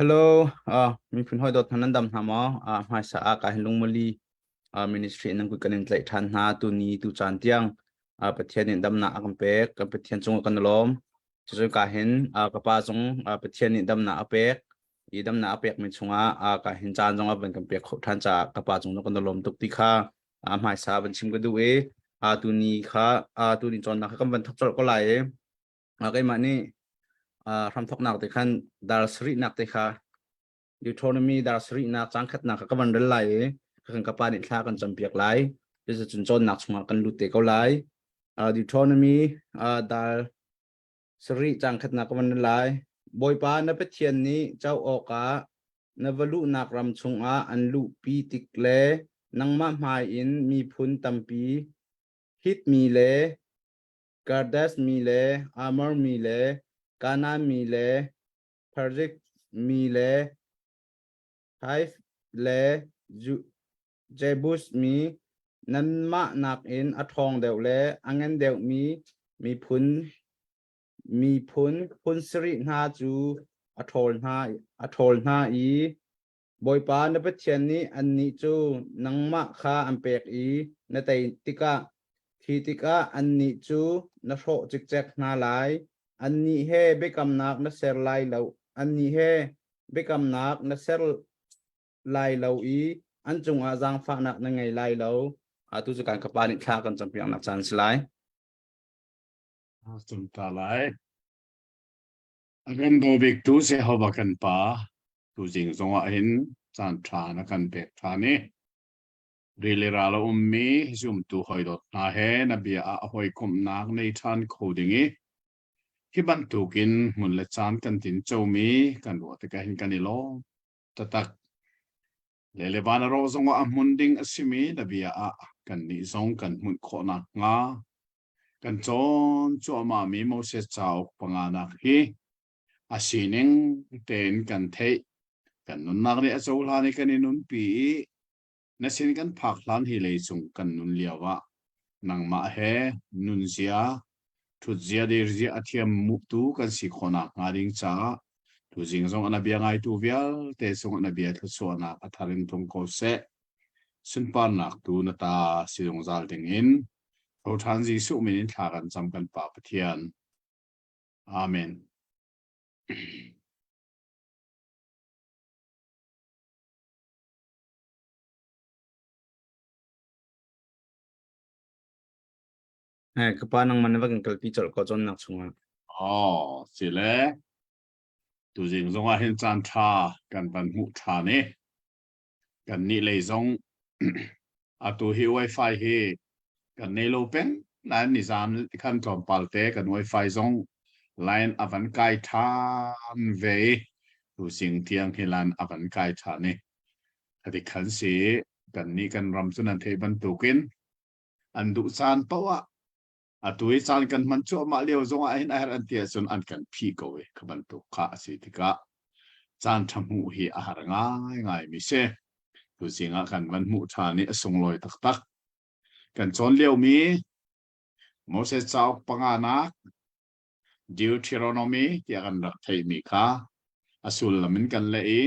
Hello, uh, miphun hawi dawt hna nan dam hna maw? Uh, hmaisa ah ka hin lungmali uh, ministry nan kut kan in tlaih ṭhan hna tu ni tu caan tiang uh, Pathian nih damnak a kan pek kan Pathian cung ah kan lawm. Cucu ka hin uh, ka pa zong uh, Pathian nih damnak a pek i damnak a pekmi chungah uh, ka hin caan zong a van kan pek khawh ṭhan caah ka pa cung kan lawm tuk ti kha uh, hmaisa van chim ka duh i uh, tu ni kha uh, tu ni cawnnak kha kan van thok colh ko lai i keimah nih hramthawknak te khan dar sarihnak te kha Deuteronomy dar sarihnak cang khatnak kha ka van rel lai i kan ka pa nih thla kan campiak lai cucun cawnnak chungah kan lut te ko lai Deuteronomy dar sarih cang khatnak ka van rel lai Bawipa na Pathian nih co awkah na va luhnak ram chungah an luhpi tik le nangmah hmai in miphun tampi Hit mi le Kardesh mi le Amor mi le Kanaan mi le Periz mi le Hiv le Jebus mi nanmah nakin a ṭhawng deuh le a ngan deuhmi miphun miphun phun sarih hna cu a ṭhawl hna a ṭhawl hna i Bawipa na Pathian nih annih cu nangmah kha an pek i na tei tikah khi tikah annih cu na hrawh cikcek hna lai. Annih he biakamnak na ser lai lo. Annih he biakamnak na ser lai lo i an cungah zaangfahnak na ngei lai lo. Atu cu kan kapa nih thla kan campiaknak caan si lai. Cung ta lai. A kan daw biktu Jehovah kan Pa, tuzing zongah hin caan ṭha na kan pek ṭhan i rili ral a ummi zumtu hawidawt hna he na bia ah hawikomhnak nei ṭhan kho ding i hi bantukin hmun le caan kan tin comi kan ruah tikah hin kan i lawm taktak. Le le van a rawh zongah a hmun ding a simi na bia ah kannih zong kan hmunh khawh nakhnga kan cawn cuahmahmi Moses cauk panganak hi a sining tein kan theih kan nunnak nih a cohlan i kan i nunpi i na sin kan phak hlan hi leicung kan nun lio ah nangmah he nunzia ṭhutzia dirzia a thiam tu kan si khawhnak hnga ding caah tuzing zong na bia ngaitu vialte cung na bia thluachuahnak a thar in tlung ko seh sunparnak tu na ta si zungzal ding in tho ṭhan Jesuh min in thla kan cam kan Pa Pathian Amen. Eh, ka pa nangman na va kan kalpi colh ko cawnnak chungah. Oh, si le. Tuzing zongah hin caan ṭha kan van hmuh ṭhan i kan nih lei zong atu hi wifi hi kan nei lo peng nain nizan khan tlawmpal te kan wifi zong line a van kai ṭhan ve i tuzing tiang hi lan a van kai ṭhan i khati khan si kan nih kan ram cu nan theih bantukin an duh caan paoh ah atu i caan kan hman cuahmah lio zongah hin a herh an ti ahcun an kan phih ko i kha bantuk kha a si tikah caan ṭha hmuh hi a har ngaingai mi si. Tuzing ah kan van hmuh ṭhan i a sunglawi taktak. Kan cawn liomi Moses cauk panganak Deuteronomy tiah kan rak theihmi kha a sullam in kan leh i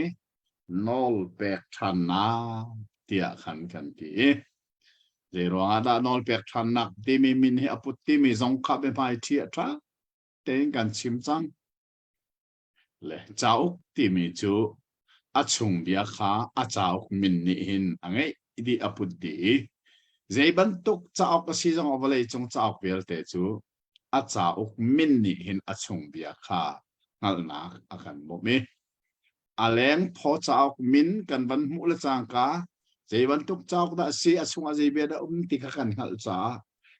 nawl pek ṭhannak tiah khan kan ti i zei ruangah dah nawl pek ṭhannak timi min hi a put timi zong kha biahmai ṭhi a ṭha tein kan chim cang. Le cauk timi cu a chung bia kha a cauk min nih hin a ngeih dih a put dih i zei bantuk cauk a si zong vawlei cung cauk vialte cu a cauk min nih hin a chung bia kha hngalhnak a kan bawmh i a leng phaw cauk min kan van hmuh le cangka zei bantuk cauk dah a si a chungah zei bia dah um ti kha kan hngalh caah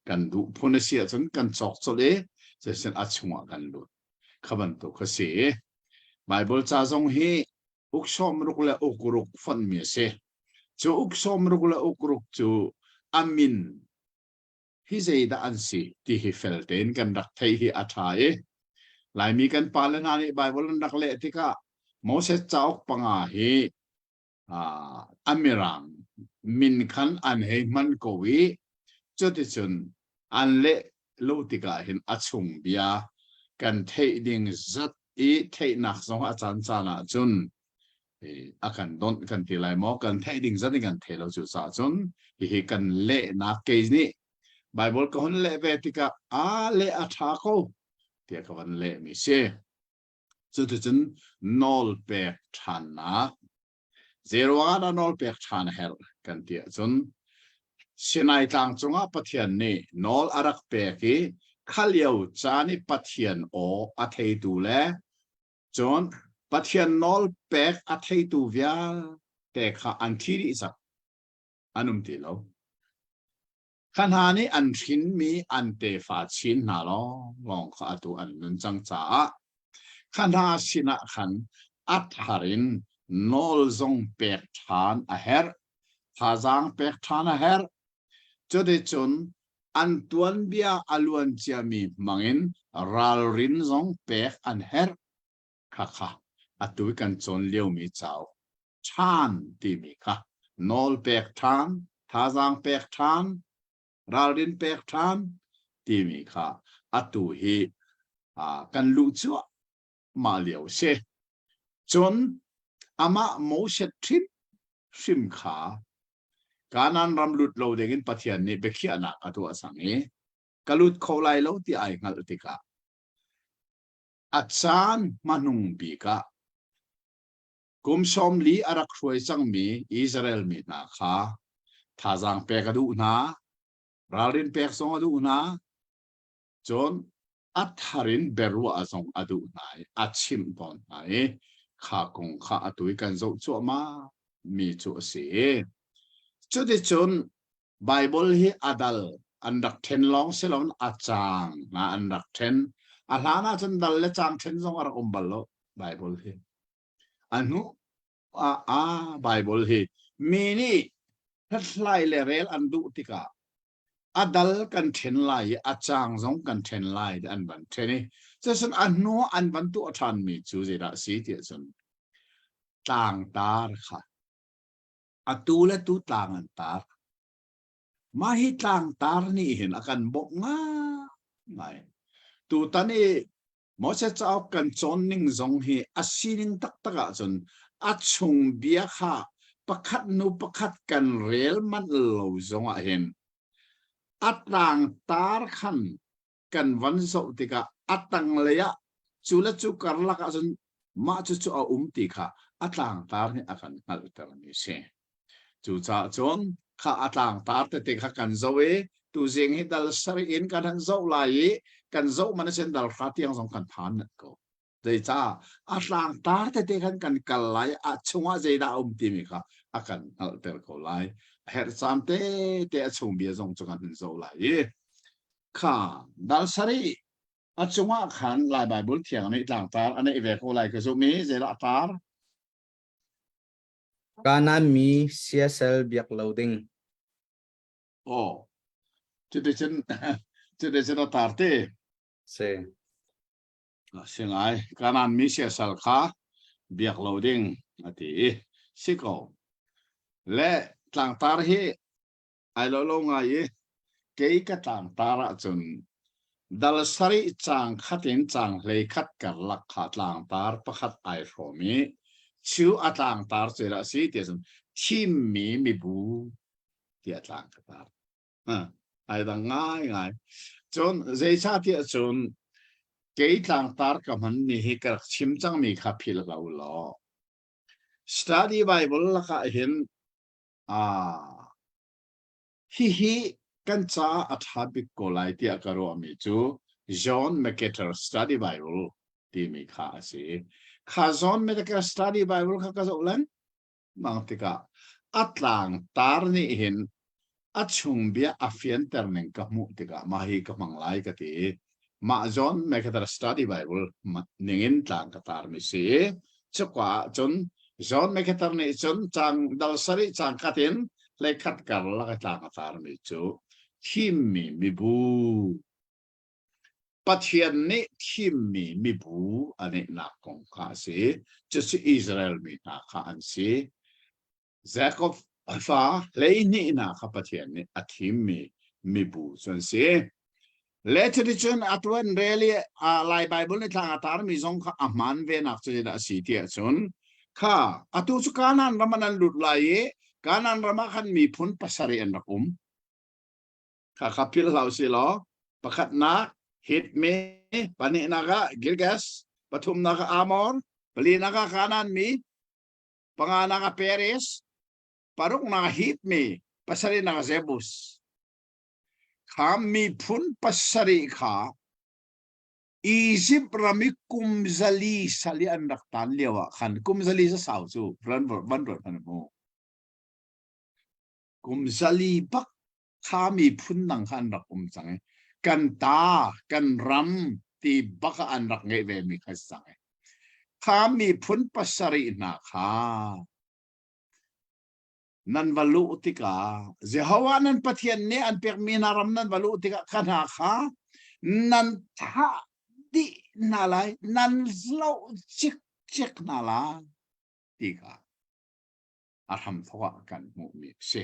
kan duh phun a si ahcun kan cawk colh i zeisin a chungah kan lut kha bantuk a si. Baibal ca zong hi uk sawmruk le uk ruk fonhmi a si. Cu uk sawmruk le uk ruk cu a min hi zeidah an si ti hi fel tein kan rak theih hi a ṭha i Laimi kan pale hna nih Baibal an rak leh tikah Moses cauk panga hi a mirang min khan an hei hman ko i cuticun an leh lo tikah hin a chung bia kan theih ding zat i theihnak zong a caan caan ah cun a kan donh kan ti lai maw kan theih ding zat in kan thei lo cu caah cun hihi kan lehnak kei nih Bible ka hun leh ve tikah a leh a ṭha ko tiah ka van leh mi si. Cuticun nawl pek ṭhannak zeiruangah dah nawl pek ṭhan a herh kan ti ahcun Sinai tlang cungah Pathian nih nawl a rak pek i kha lio caan i Pathian aw a theitu le cun Pathian nawl pek a theitu vialte kha an thi dih cang an um ti lo. Kha hna nih an hrinmi an tefa chin hna lawnglawng kha atu an nun cang caah kha hna sinah khan a thar in nawl zong pek ṭhan a herh, thazaang pek ṭhan a herh. Cuticun an tuanbia a luan ciami hmangin ralrin zong pek an herh. Khakha atu i kan cawn liomi cauk ṭhan timi kha nawl pek ṭhan, thazaang pek ṭhan, ralrin pek ṭhan timi kha atu hi kan luh cuahmah lio a si. Cun amah Moses hrim hrim kha Kanaan ram lut lo dingin Pathian nih biakhiahnak a tuah cang i ka lut kho lai lo ti ai hngalh tikah a caan hmanung bik ah Kum 40 a rak hruai cangmi Israel mi hna kha thazaang pek a duh hna, ralrin pek zong a duh hna, cun a thar in biaruah zong a duh hna i a chimh tawn hna i kha kong kha atu i kan zoh cuahmah mi cu a si. Cuticun Baibal hi a dal an rak ṭhen lawng si loin a caang hna an rak ṭhen. A hlan ahcun dal le caang ṭhen zong a rak um bal lo Baibal hi. A hnu ah ah Baibal hi mi nih hlathlai le rel an duh tikah a dal kan ṭhen lai i a caang zong kan ṭhen lai ti an van ṭhen i cucun a hnu ah an van tuah ṭhanmi cu zeidah a si tiah cun tlangtar kha atu le tu tlang an tar. Mah hi tlangtar nih hin a kan bawmh ngaingai. Tutan i Moses cauk kan cawn ning zong hi a sining taktak ahcun a chung bia kha pakhat hnu pakhat kan rel manh lo zong ah hin a tlangtar khan kan van zoh tikah a tanglei ah cu le cu karlak ahcun mah cucu a um ti kha a tlangtar nih a kan hngalhtermi a si. Cucaah cun kha a tlangtar tete kha kan zoh i tuzing hi dal sarih in kan han zoh lai i kan zoh man a sin dal hra tiang zong kan phan ko. Zeicah a tlangtar tete khan kan kal lai a chungah zeidah a um timi kha a kan hngalhter ko lai. A herh caan tete a chung bia zong cu kan hun zoh lai i kha dal sarih a cungah khan Lai Baibal thiang nih tlangtar a neih ve ko lai ka zumh i zeidah tar Kanaan mi siasal biak lo ding. Oh, cuticun cuticun a tar te. Si. Si ngai. Kanaan mi siasal kha biak lo ding a ti i si ko. Le tlangtar hi ai lo lo ngai i kei ka tlangtar ahcun dal sarih caang khat in caang hlei khat karlak kha tlangtar pakhat ai hrawm i cu a tlangtar cu dah si tiah cun thimmi mibu tiah tlang ka tar. Ai dang ngai ngai. Cun zeicahtiah cun kei tlangtar ka hmanmi hi ka rak chim cangmi kha philh lo law study Bible lakah hin Ah, hihi kan caah a ṭha bik ko lai tiah ka ruahmi cu John MacArthur Study Bible timi kha a si. Kha John MacArthur Study Bible kha ka zoh lengmang tikah a tlangtar nih hin a chung bia a fianter ning ka hmuh tikah mah hi ka hmang lai ka ti. Mah John MacArthur Study Bible ningin tlang ka tarmi si i cuka ah cun John MacArthur nih cun cang dal sarih cang khat in hleikhat karlak i tlang a tarmi cu thimmi mibu Pathian nih thimmi mibu a neihnak kong kha a si. Cucu Israel mi hna kha an si. Jakob fa hleihnihnak kha Pathian nih a thimmi mibu cu an si. Le cuticun a tuan rel i Lai Baibal nih thlang a tarmi zong kha a hmaan venak cu zeidah a si ti ahcun kha atu cu Kanaan ram ah nan lut lai i Kanaan ram ah khan miphun pasarih an rak um. Kha kha philh hlah usih law pakhatnak Hit mi, pahnihnak ah Gilgas, pathumnak ah Amor, palinak ah Kanaan mi, panganak ah Peres, paruknak ah Hit mi, pasarihnak ah Jebus. Kha miphun pasarih kha Izipt ram i kum zali sal i an rak tan lio ah khan kum zali za sau cu van van ruat hmanh mu. Kum zali bak kha miphun dang kha an rak um cang i kan ta kan ram ti bak ah an rak ngeih ve mi kha si cang i kha miphun pasarih hna kha nan va luh tikah Jehovah nan Pathian nih an pekmi hna ram nan va luh tikah kha hna kha nan thah dih hna lai nan zoh cikcek hna lai ti kha a hramthawk ah kan hmuhmi a si.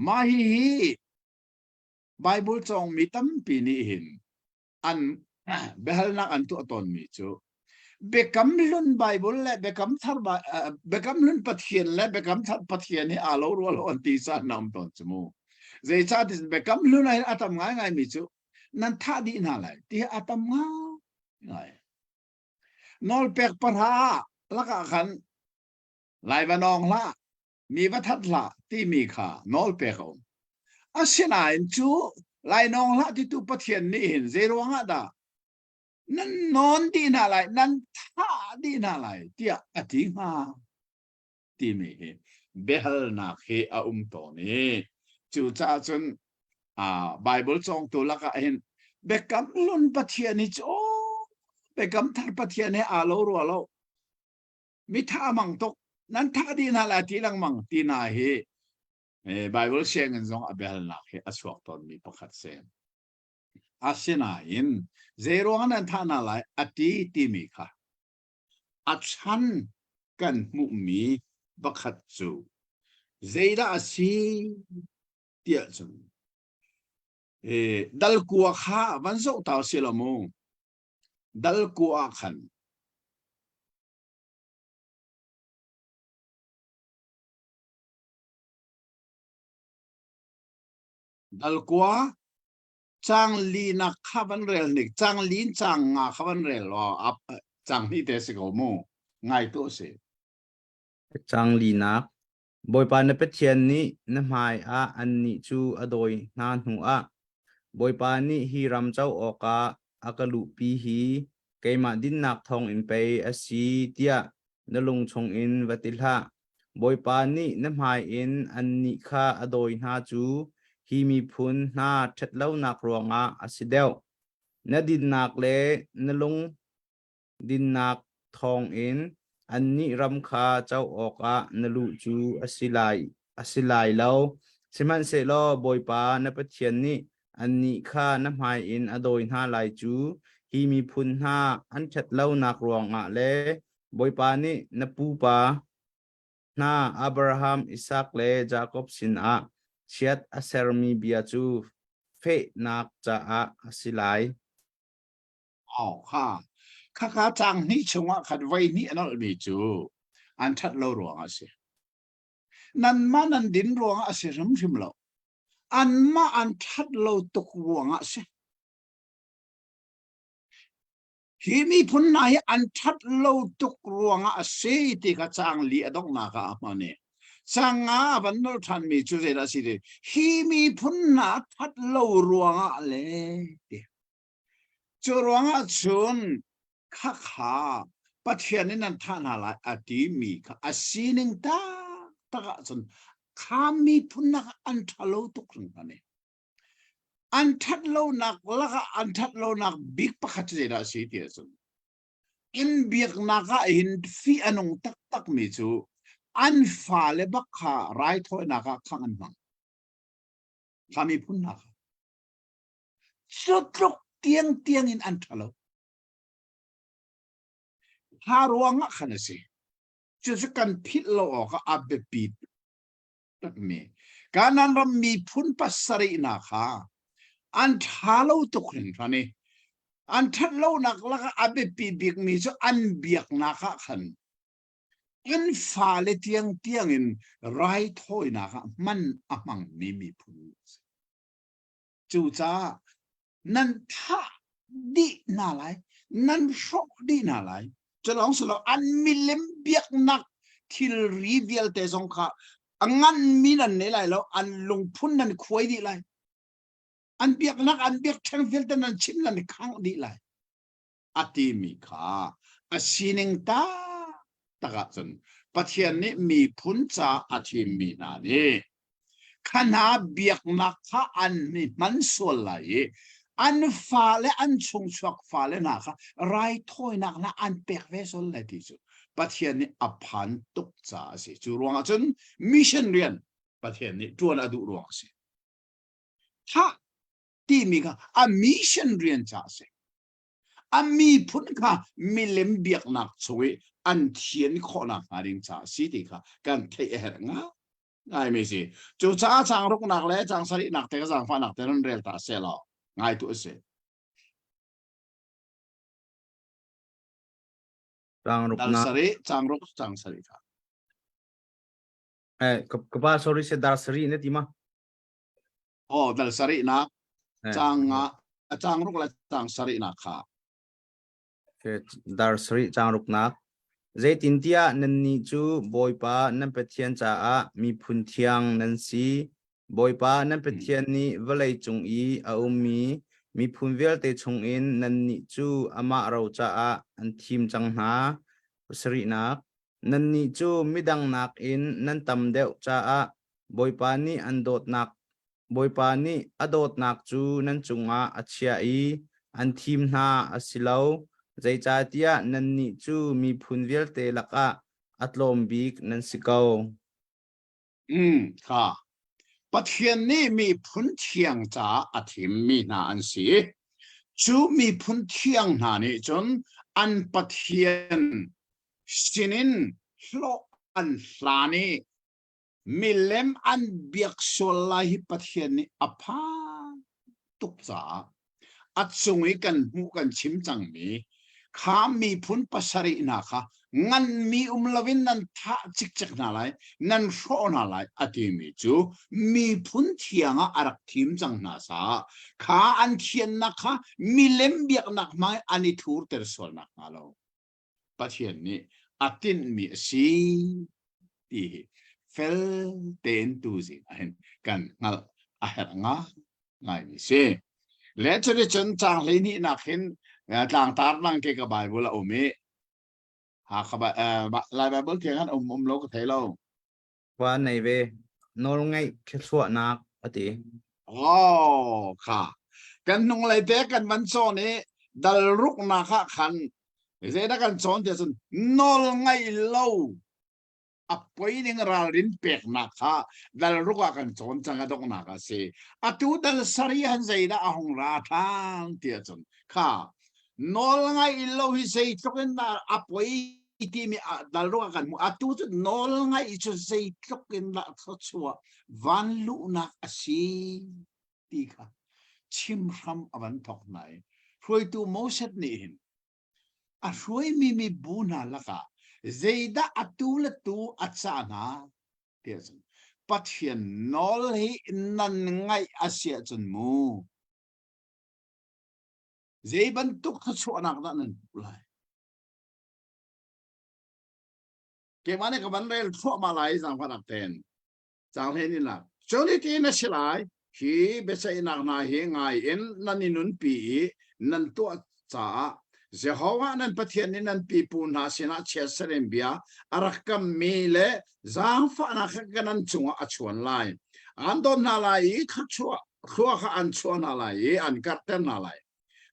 Mah hihi Bible cawngmi tampi nih hin an biahalnak an tuah tawnmi cu Biakam Hlun Bible le Biakam Thar Biakam Hlun Pathian le Biakam Thar Pathian hi aa lo rua lo an ti caan na um tawn cu mu. Zeicahtiah Biakam Hlun ah hin a tam ngaingai mi cu nan thah dih hna lai ti hi a tam ngaingai. Nawlpek pahra lakah khan lai va nawng hlah, mi va that hlah timi kha nawlpek a um. Asinain cu lainawng hlah titu Pathian nih hin zeiruang ah dah nan nawn dih hna lai, nan thah dih hna lai tiah a ti hnga timi hi biahalnak hi a um tawn i cucaah cun Bible cawngtu lakah hin biakam hlun Pathian hi cu biakam thar Pathian he aa lo rua lo mi thah mang tuk nan thah dih hna lai ti lengmang ti hna hi Bible sianginn zong a biahalnak hi a chuak tawnmi pakhat si. Asinain zeiruang nan thah hna lai a ti timi kha a chan kan hmuhmi pakhat cu zeidah a si tiah cun dal kua kha van zoh ta si lo mu dal kua ah khan Dal kua cang linak kha van rel nik cang lin cang nga kha van rel law ap cang hnih te si ko mu ngai tu si. Cang linak Bawipa na Pathian nih na hmai ah annih cu a dawi hna hnu ah Bawipa nih hi ram co awkah a ka luhpi hi keimah dinnak thawngin pei a si tiah na lung chungin va ti hlah. Bawipa nih na hmai in annih kha a dawi hna cu hi miphun hna ṭhatlonak ruangah a si deuh. Na dinnak le na lung dinnak thawngin annih ram kha co awkah na luh cu a si lai a si lai lo. Sihmanhsehlaw Bawipa na Pathian nih annih kha na hmai in a dawi hna lai cu hi miphun hna an ṭhatlonak ruangah le Bawipa nih na pupa hna Abraham, Isak le Jakob sinah chiat a sermi bia cu fehnak caah a si lai. Aw kha khakha caang hnih chungah khan voi hnih a nolhmi cu an ṭhat lo ruangah a si. Nanmah nan din ruangah a si hrimhrim lo. Anmah an ṭhat lo tuk ruangah a si. Hi miphun hna hi an ṭhat lo tuk ruangah a si ti kha caang li a donghnak ah a hman i caang nga a van nolh ṭhanmi cu zeidah a si ti hi miphun hna ṭhat lo ruangah le ti Cu ruangah cun khakha Pathian in nan thah hna lai a timi kha a sining taktak ahcun kha miphun nak an ṭhalo tuk hringhran i. An ṭhat lonak lakah an ṭhat lonak bik pakhat cu zeidah a si ti ahcun an biaknak ah hin fih a nung taktakmi cu an fale bak kha raithawinak ah khangh an hmang. Kha miphun hna kha. Cu tluk tiangtiang in an ṭha lo. Kha ruangah khan a si. Cucu kan philh lo awk ah a biapi takmi. Kanaan ram miphun pasarihnak kha an ṭha lo tuk hringhran i an ṭhat lonak lakah a biapi bikmi cu an biaknak ah khan an fale tiangtiang in raithawinak ah hman a hmangmi miphun a si. Cucaah nan thah dih hna lai, nan hrawh dih hna lai. Cu lawng si lo, an milem biaknak thilri vialte zong kha a nganmi nan nei lai lo, an lungphun nan khuai dih lai. An biaknak, an biakṭheng vialte nan chim nan khangh dih lai. A timi kha a sining taktak ahcun Pathian nih miphun ca a thimmi hna nih kha hna biaknak kha an i hman sual lai i an fale an chungchuak fale hna kha raithawinak hna an pek ve sual lai ti cu Pathian nih a phan tuk caah a si. Cu ruangah cun mission rian Pathian nih ṭuan a duh ruang a si. Thah timi kha a mission rian caah a si. A miphun kha milem biaknak chung i an thian khawhnak hnga ding caah a si ti kha kan theih a herh ngai ngaimi si. Cucaah caang ruknak le caang sarihnak te ka zaangfahnak te nan rel ta seh law ngai tu a si. Caang Dal ruknak. sarih, caang ruk, caang sarih kha. Eh, ka ka pa sorry se dar sarih na ti ma? Oh, dal sarihnak, Eh, caang nga, caang ruk le caang sarihnak kha. Dar sarih caang ruknak. Zeitintiah nannih cu Bawipa nan Pathian caah miphun thiang nan si. Bawipa nan Pathian nih vawlei cung i a ummi miphun vialte chungin nannih cu amah ro caah an thim cang hna. Pasarihnak. Nannih cu midang nakin nan tam deuh caah Bawipa nih an dawtnak Bawipa nih a dawtnak cu nan cungah a chiah i an thim hna a si lo, zeicahtiah nannih cu miphun vialte lakah a tlawm bik nan si ko. Kha Pathian nih miphun thiang caah a thimmi hna an si. Cu miphun thiang hna nih cun an Pathian sinin hlawh an hlan i milem an biak sual lai hi Pathian nih a phan tuk caah a cung i kan hmuh kan chim cangmi kha miphun pasarih hna kha nganmi um loin nan thah cikcek hna lai, nan hrawh hna lai a timi cu miphun thiang ah a rak thim cang hna caah kha an thiannak kha milem biaknak hmai an i thurter sual nakhnga lo. Pathian nih a tinhmi a si ti hi fel tein tuzing ahhin kan hngalh a herh ngaingaimi si. Le cuticun caang 12 nak hin tlangtar nang ke ka Bible a um i Hakha Lai Bible thiang han um um lo ka thei lo. Wa nei ve nawl ngaih thluachuahnak a ti. Oh kha kan hnunglei te kan van cawn i dal ruknak ah khan zeidah kan cawn tiah cun nawl ngaih lo a poi ning ralrin peknak kha dal ruk ah kan cawn cang a donghnak a si. Atu dal sari han zeidah a hung ra ṭhan tiah cun kha nawl ngaih lo hi zeitluk in dah a poi timi dal ruang kan hmuh. Atu cu nawl ngaih cu zeitluk in dah thluachuah van luhnak a si ti kha chim hram a van thawk hna i hruaitu Moses nih hin a hruaimi mibu hna lakah zeidah atu le tu a cah hna tiah cun Pathian nawl hi nan ngaih a si ahcun mu zei bantuk thluachuahnak dah nan hmuh lai? Keimah nih ka van rel thluahmah lai zaangfahnak tein. Caang hlei ni nak. Cun hitin a si lai, hi biaceihnak hna hi ngai in nan i nunpi i nan tuah caah Jehovah nan Pathian nih nan pipu hna sinah chiatser in bia a rak kammi le zaangfahnak kha nan cungah a chuan lai. Aan dawt hna lai i thluachuah. Khua kha an chuah hna lai i an karhter hna lai.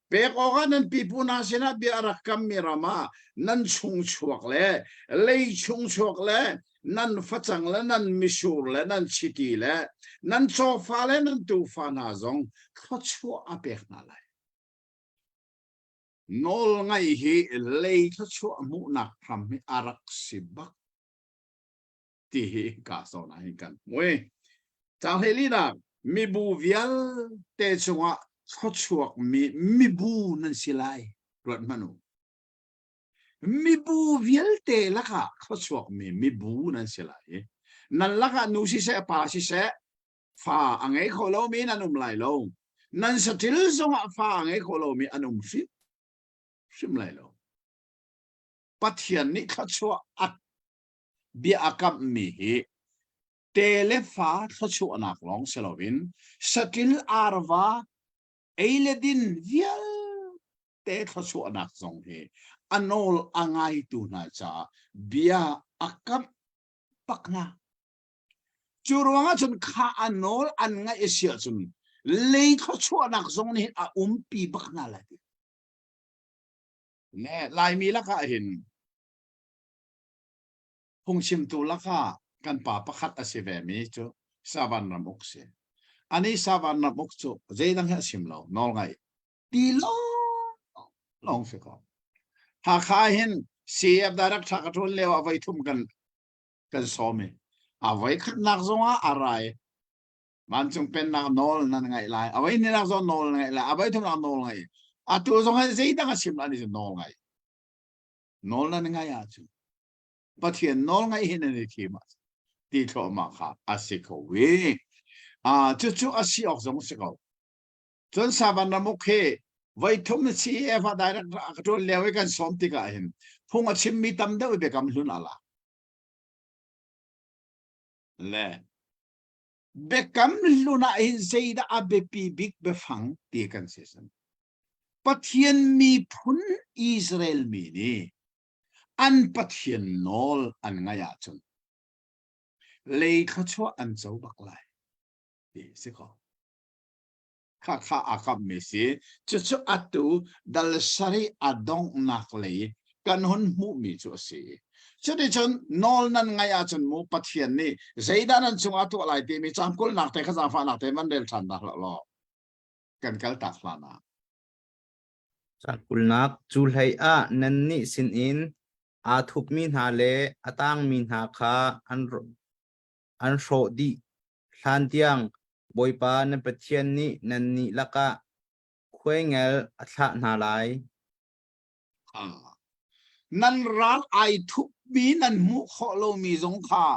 Pek awkah nan pipu hna sinah bia a rak kammi ram ah nan chung chuak le lei chung chuak le nan facang le nan misur le nan chiti le nan cawfa le nan tuufa hna zong thluachuah a pek hna lai. Nawl ngaih hi lei thluachuah hmuhnak hram hi a rak si bak. Ti hi ka zawn ah hin kan hmu i caang 14nak mibu vialte cungah thluachuakmi mibu nan si lai. Ruat hmanh u, mibu vialte lakah thluachuakmi mibu nan si lai i nan lakah nu siseh, pa siseh, fa a ngei kho lomi nan um lai lo. Nan saṭil zongah fa a ngei kho lomi an um hrim hrim lai lo. Pathian nih thluachuah a bia a kamhmi hi te le fa thluachuahnak lawng si loin saṭil arva ei le din vialte thluachuahnak zong hi a nawl a ngaitu hna caah bia a kamh bak hna. Cu ruangah cun kha a nawl an ngaih a si ahcun lei thluachuahnak zong nih a umpi bak hna lai ti. Ne Laimi lakah hin Phungchimtu lakah kan pa pakhat a si vemi cu Savan ramuk si. Ani Savan ramuk cu zeidang hi a chim lo, nawl ngaih ti lawng lawng si ko. Hakha hin CF director ka ṭuan lio ah voi thum kan sawm i a voi khatnak zongah a rai. Vancung pennak nawl nan ngaih lai. A voi hnihnak zong nawl nan ngaih lai. A voi thumnak nawl ngaih. Atu zong hi zeidang a chim lo, ani cu nawl ngaih. Nawl nan ngaih ahcun Pathian nawl ngaih hi nan i thim ahcun ti thluahmah kha a si ko i cucu a si awk zong si ko. Cun Savan ramuk hi voi thum na CEF ah direct ka ṭuan lio i kan sawm tikah hin phung a chimmi tam deuh i biakam hlun a lak. Le biakam hlun ah hin zeidah a biapi bik biafang ti kan si san. Pathian miphun Israel mi nih an Pathian nawl an ngaih ahcun lei thluachuah an co bak lai ti si ko. Khakha aa kamhmi si. Cucu atu dal sarih a donghnak lei kan hun hmuhmi cu a si. Cuticun nawl nan ngaih ahcun mu Pathian nih zeidah nan cungah tuah lai timi caam kulnak te kha zaangfahnak te van rel ṭhan dah hlah law kan kal tak hlan ah. Caang kulnak cu hlei ah nannih sinin aa thupmi hna le a tangmi hna kha an hrawh dih hlan tiang Bawipa nan Pathian nih nannih lakah khuaingel a thlah hna lai. Nan ral ai thupmi nan hmuh khawh lomi zong kha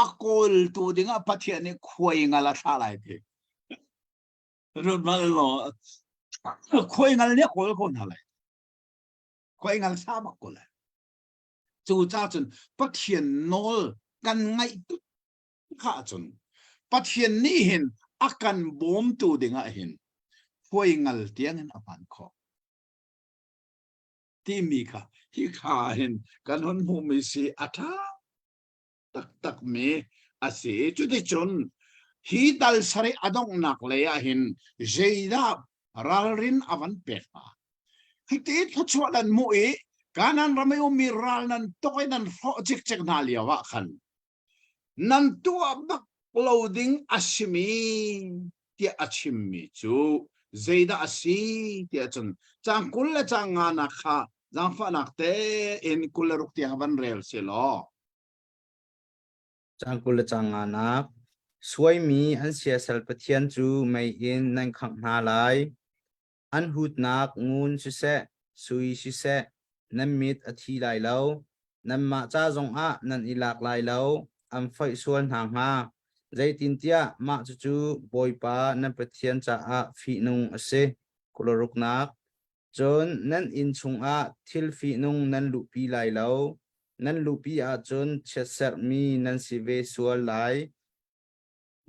a kawltu dingah Pathian nih khuaingal a thlah lai ti. Run mal law khuai ngal nih a kawl ko hna lai. Khuai ngal sa bak ko lai. Cu ca cun Pathian nawl kan ngaih tuk kha cun Pathian nih hin a kan bawmtu dingah hin khuai ngal tiang in a hman khawh. Timi kha hi kha hin kan hun hmuhmi si a ṭha taktakmi a si. Cuticun hi dal sarih a donghnak lei ah hin zeidah ralrin a van pek hna? Hiti thluachuah nan hmuh i Kanaan ram i ummi ral nan tuk i nan hrawh cikcek hna lio ah khan nan tuah bak lo ding a simi tiah a chimmi cu zeidah a si tiah cun caang 20 le caang nganak kha zaangfahnak tein 26 tiang van rel si law. Caang 20 le caang nganak Suaimi an siasal pathian cu mei in nan khangh hna lai. An hutnak ngun siseh, sui siseh, nan mit a thi lai lo. Nanmah ca zongah nan i lak lai lo, an foih sual hna hnga. Zeitintiah mah cucu Bawipa nan Pathian caah fihnung a si. 26 Cun nan inn chungah thil fihnung nan luhpi lai lo. Nan luhpi ahcun chiatserhmi nan si ve sual lai.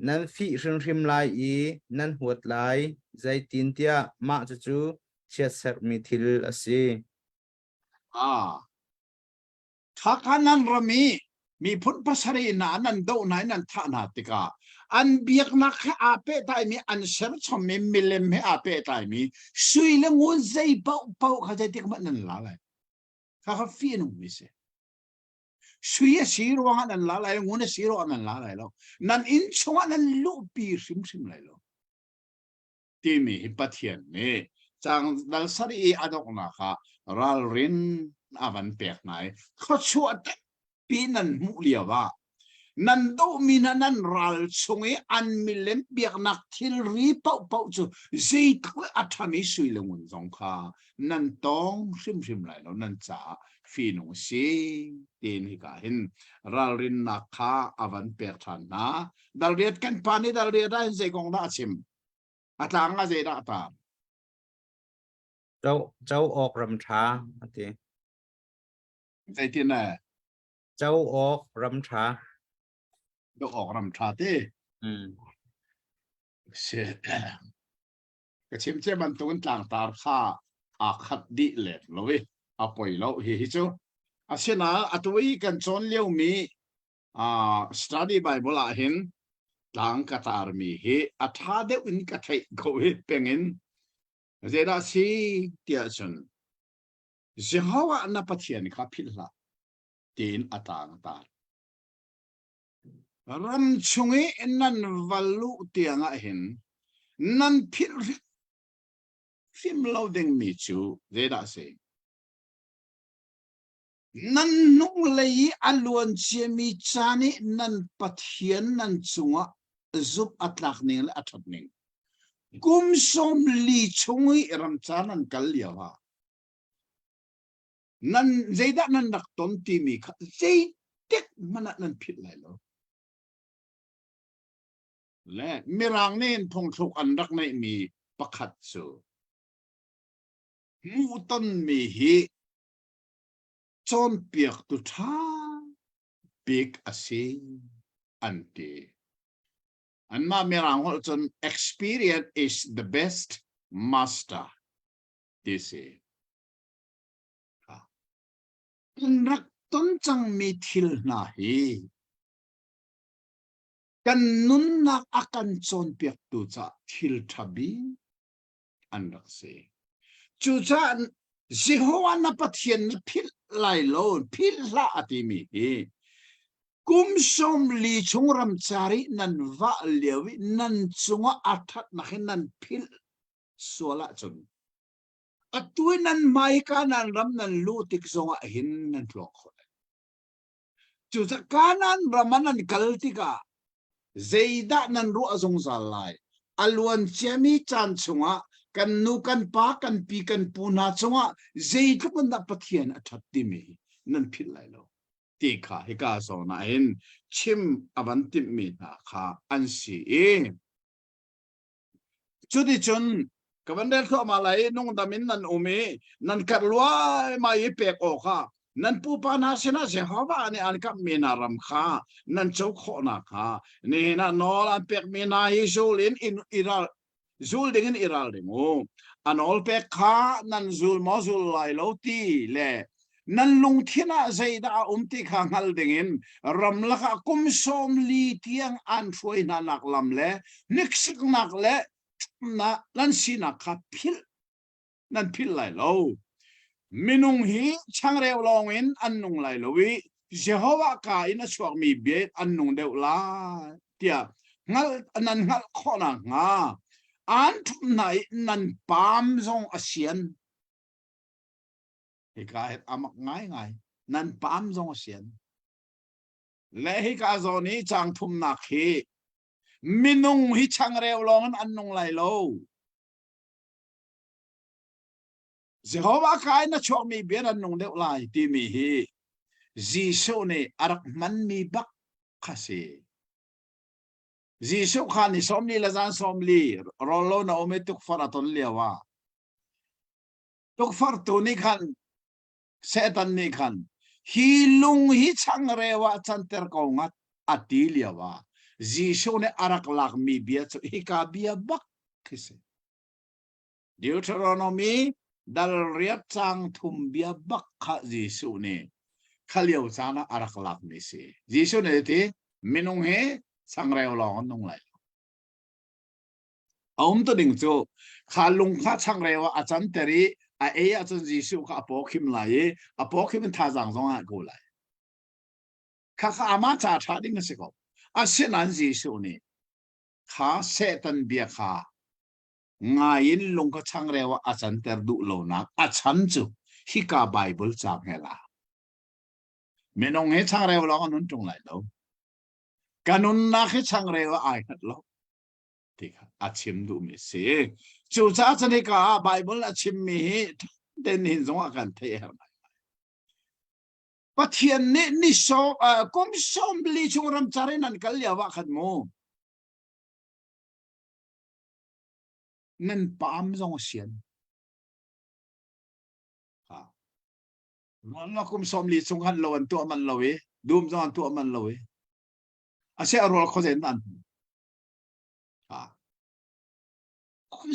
Nan fih hrimhrim lai i nan huat lai, zeitintiah mah cucu chiatserhmi thil a si. Ah, Khakha nan ram i. Miphun pasarih hna nan doh hna i nan thah hna tikah an biaknak he aa pehtlaimi an serchommi milem he aa pehtlaimi sui le ngun zei paohpaoh kha zeitik hmanh nan la lai. Kha kha fih a nungmi si. Sui a si ruangah nan la lai, ngun a si ruangah nan la lai lo. Nan inn chungah nan luhpi hrimhrim lai lo. Timi hi Pathian nih cang dal sarih i a donghnak ah ralrin a van pek hna i thluachuah tampi nan hmuh lio ah nan dohmi hna nan ral chung i an milem biaknak thilri paohpaoh cu zeitluk a ṭhami sui le ngun zong kha nan tawng hrimhrim lai lo nan caah fihnung a si tiin hika hin ralrinnak kha a van pek ṭhan hna. Dalriat kan pa nih dalriat ah hin zei kong dah a chim? A tlang ah zeidah a tar? Co co awk ram ṭha a ti. Zeitin eh? Co awk ram ṭha. Do awk ram ṭha ti. Mm. Si. Ka chim cia bantukin tlangtar kha aa khat dih lem lo i a poi lo hi hi cu. Asinain atu i kan cawn liomi uh, study Bible ah hin tlang ka tarmi hi a ṭha deuh in ka theih ko i pengin zeidah si tiah cun Jehovah na Pathian kha philh hlah tiin a tlang a tar. Ram chung i nan va luh tiang ah hin nan philh hrim lo dingmi cu zeidah a si? Nan hnunglei i a luan ciami caan i nan Pathian nan cungah zumh a tlak ning le a ṭhat ning. Kum 40 chung i ramcar nan kal lio ah nan zeidah nan rak ton timi kha zeitik hmanh ah nan philh lai lo. Le Mirang nih hin phungthluk an rak neihmi pakhat cu hmuhtonmi hi cawnpiaktu ṭha bik a si an ti. Anmah Mirang holh cun experience is the best master ti si. Kan rak ton cangmi thil hna hi kan nunnak a kan cawnpiaktu caah thil ṭha bik an rak si. Cucaah Jehovah na Pathian na philh lai lo, philh hlah a timi hi kum 40 chung ramcar i nan vah lio i nan cungah a ṭhatnak hi nan philh sual ahcun atu i nan hmaika nan ram nan luh tik zongah hin nan tluang kho lai. Cucaah Kanaan ram ah nan kal tikah zeidah nan ruah zungzal lai? A luan ciami caan chungah kan nu kan pa kan pi kan pu hna cungah zeitluk in dah Pathian a ṭhat timi nan philh lai lo ti kha hika zawn ah hin chim a van timhmi hna kha an si i Cuticun ka van rel thluahmah lai i nungdam in nan um i nan karh luaimai i pek awkah nan pupa hna sinah Jehovah nih an kamhmi hna ram kha nan co khawh nakhnga nihin ah nawl an pekmi hna hi zul in i ral zul dingin i ralring u. A nawl pek kha nan zul maw zul lai lo ti le nan lungthin ah zeidah a um ti kha hngal dingin ramlak ah kum 40 tiang an hruai hna nak lam le hniksaknak le ṭhamnak nan sinak kha philh nan philh lai lo. Minung hi changreu lawngin an nung lai lo i Jehovah ka in a chuakmi bia in an nung deuh lai tiah hngalh nan hngalh khawh nakhnga aan ṭhum hna i nan paam zong a sian. Hika hi amak ngaingai. Nan paam zong a sian. Le hika zawn i caang thumnak hi minung hi changreu lawng in an nung lai lo. Jehovah ka in a chuakmi bia an nung deuh lai timi hi Jesuh nih a rak hmanmi bak kha si. Jesuh kha ni 40 le zan 40 rawl lo na um i tukforh a ton lio ah Tukforhtu nih khan Satan nih khan hi lung hi changreu ah canter ko ngat a ti lio ah Jesuh nih a rak lakmi bia cu hika bia bak khi si. Deuteronomy dal riat cang thum bia bak kha Jesuh nih. Kha lio caan ah a rak lakmi si. Jesuh nih ti minung hi changreu lawng an nung lai lo. A um tu ding cu kha lung kha changreu ah a canter i a ei ahcun Jesuh kha a paw khim lai i a paw khim in thazaang zong ah ko lai. Kha kha amah ca ṭha ding a si ko. Asinain Jesuh nih kha Satan bia kha ngai in lung kha changreu ah a canter duh lonak a chan cu hika Bible caang he la. Minung hi changreu lawng an nun ṭung lai lo. Ka nunnak hi changreu ah ai hngat lo ti kha a chim duhmi a si. Cucaah cun hika ah Bible a chimmi hi ten hin zong ah kan theih a herh ngai. Pathian nih ni sawm kum 40 chung ramcar in an kal lio ah khan mu nan paam zong a sian. Ha. Rual kum 40 chung han lo an tuah man lo i dum zong an tuah man lo i a se a rawl khuazen an hmu. Ha.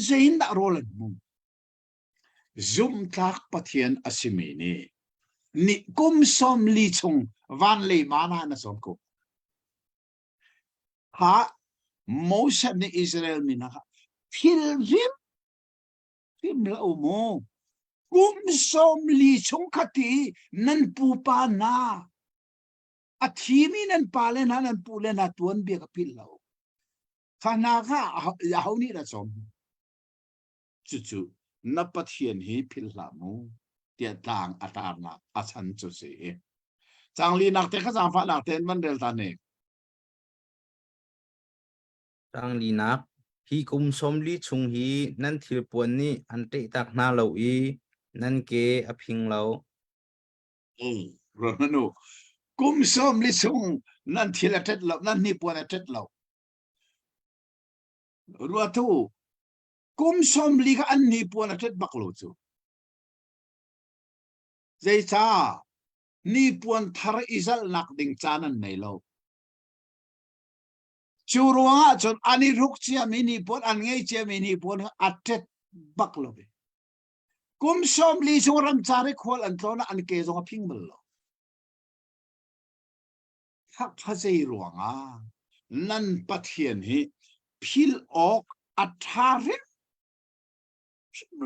Zein dah rawl an hmu? Zumhtlak Pathian a simi nih ni kum 40 chung van lei mana na sawm ko. Kha Moses nih Israel mi hna kha thil hrim hrim hlah u mu. Kum 40 chung khati nan pupa hna a thimi nan pale hna nan pule hna tuanbia ka philh lo. Kha hna kha aho nih dah cawm? Cucu na Pathian hi philh hlah mu tiah tlang a tarnak a chan cu si. Cang linak te kha zaangfahnak tein van rel ta ne. Cang linak hi kum 40 chung hi nan thilpuan nih an ṭehtak hna lo i nan ke a phing lo. Ruahmanu kum 40 chung nan thil a ṭet lo, nan hnipuan a ṭet lo. Ruatu kum 40 kha an hnipuan a ṭet bak lo cu. Zeicah hnipuan thar i zalhnak ding caan an nei lo. Cu ruangah cun an i hruk ciami hnipuan, an ngei ciami hnipuan kha a ṭet bak lo ve. Kum 40 chung ramcar i khual an tlawn ah an ke zong a phing bal lo. Khakha zei ruangah nan Pathian hi philh awk a ṭha hrimhrim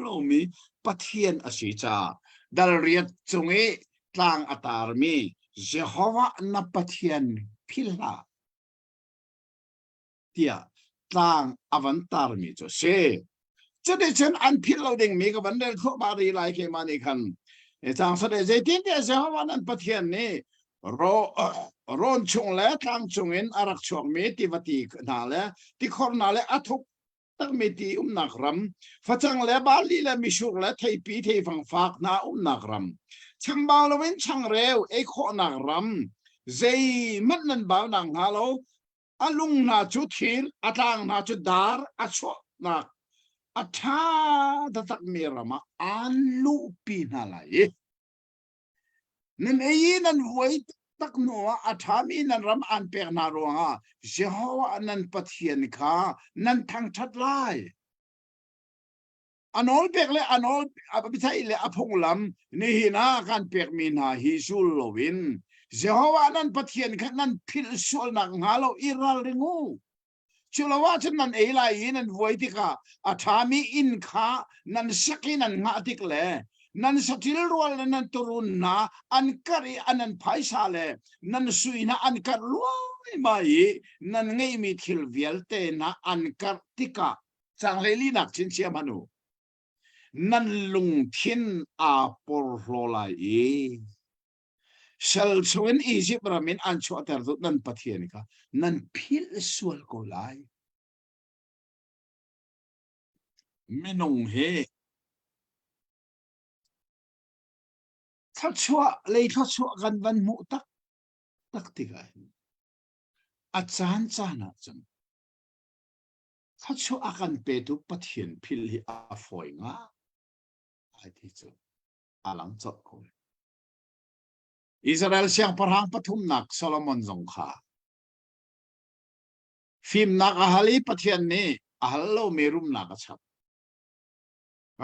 lomi Pathian a si caah dal riat cung i tlang a tarmi Jehovah na Pathian philh hlah tiah tlang a van tarmi cu a si. Cuticun an philh lo dingmi ka van rel thluahmah rih lai keimah nih khan. Cang sade zeitintiah Jehovah nan Pathian nih rawn chung le tlang chungin a rak chuakmi tiva ti hna le tikhor hna le a thuk takmi ti umnak ram facang le barli le mitsur le theipi theifang fak hna umnak ram chambau loin changreu ei khawhnak ram zeihmanh nan bau nak hnga lo a lung hna cu thir a tlang hna cu dar a chuahnak a ṭha taktakmi ram ah aan luhpi hna lai i nan ei i nan vuai tak hnuah a ṭhami nan ram aan pek hna ruangah Jehovah nan Pathian kha nan thangṭhat lai. A nawlpek le a nawl a biaceih le a phunglam nihin ah kan pekmi hna hi zul loin Jehovah nan Pathian kha nan philh sualnak hnga lo i ralring u. Cu lo ahcun nan ei lai i nan vuai tikah a ṭhami inn kha nan sak i nan hngah tik le nan saṭil rual le nan turun hna an karh i an nan phaisa le nan sui hna an karh luaimai i nan ngeihmi thil vialte hna an karh tikah Caang hleilinak chinchin hmanh u. Nan lungthin aa porhlaw lai i sal chungin Izipt ram in an chuahtertu nan Pathian kha nan philh sual ko lai. Minung hi thluachuah lei thluachuah kan van hmuh tak tak tikah hin a caan caan ah cun Thluachuah a kan petu Pathian philh hi a fawi ngai ti cu a lang colh ko. Israel siangpahrang pathumnak Solomon zong kha fimnak a hal i Pathian nih a hal lomi rumnak a chap.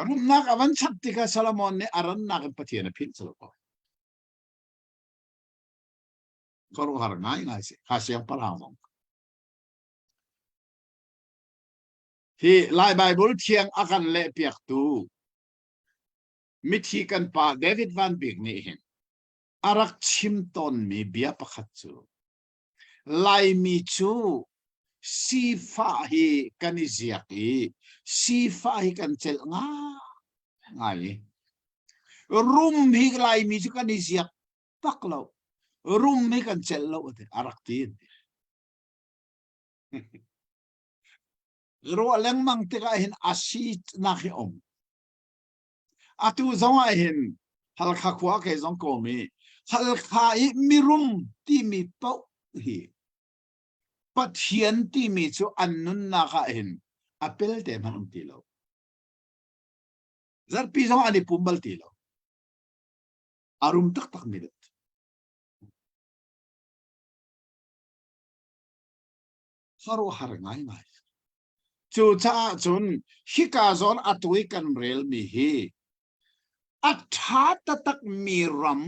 Rumnak a van chap tikah Solomon nih a rannak in Pathian a philh colh ko. Khuaruahhar ngaingai si. Kha siangpahrang zong. Hi Lai Bible thiang a kan lehpiaktu mithi kan pa David Van Bik nih hin a rak chim tawnmi bia pakhat cu Laimi cu sifah hi kan i ziak i sifah hi kan celh ngai i rum hi Laimi cu kan i ziak bak lo rum hi kan celh lo a rak ti. Ruah lengmang tikah hin a sinak hi um. Atu zong ah hin Halkha khua kei zong kawm i Halkha i mirum timi paoh hi Pathian timi cu an nunnak ah hin a pelte hmanh um ti lo. Zarhpi zong an i pum bal ti lo. A rum taktak mi deuh. Khuaruahhar ngaingai. Cucaah cun hika zawn atu i kan relmi hi a ṭha taktakmi ram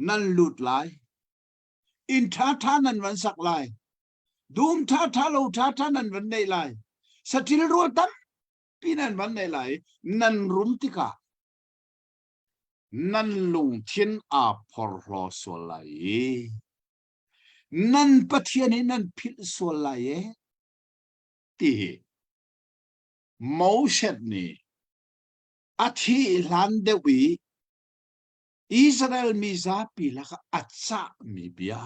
nan lut lai. Inn ṭhaṭha nan van sak lai. Dum ṭhaṭha lo ṭhaṭha nan van neih lai. Saṭil rual tampi nan van neih lai. Nan rum tikah nan lungthin aa phorhlaw sual lai i nan Pathian hi nan philh sual lai e ti hi Moses nih a thih hlan deuh i Israel mi zapi lakah a cahmi bia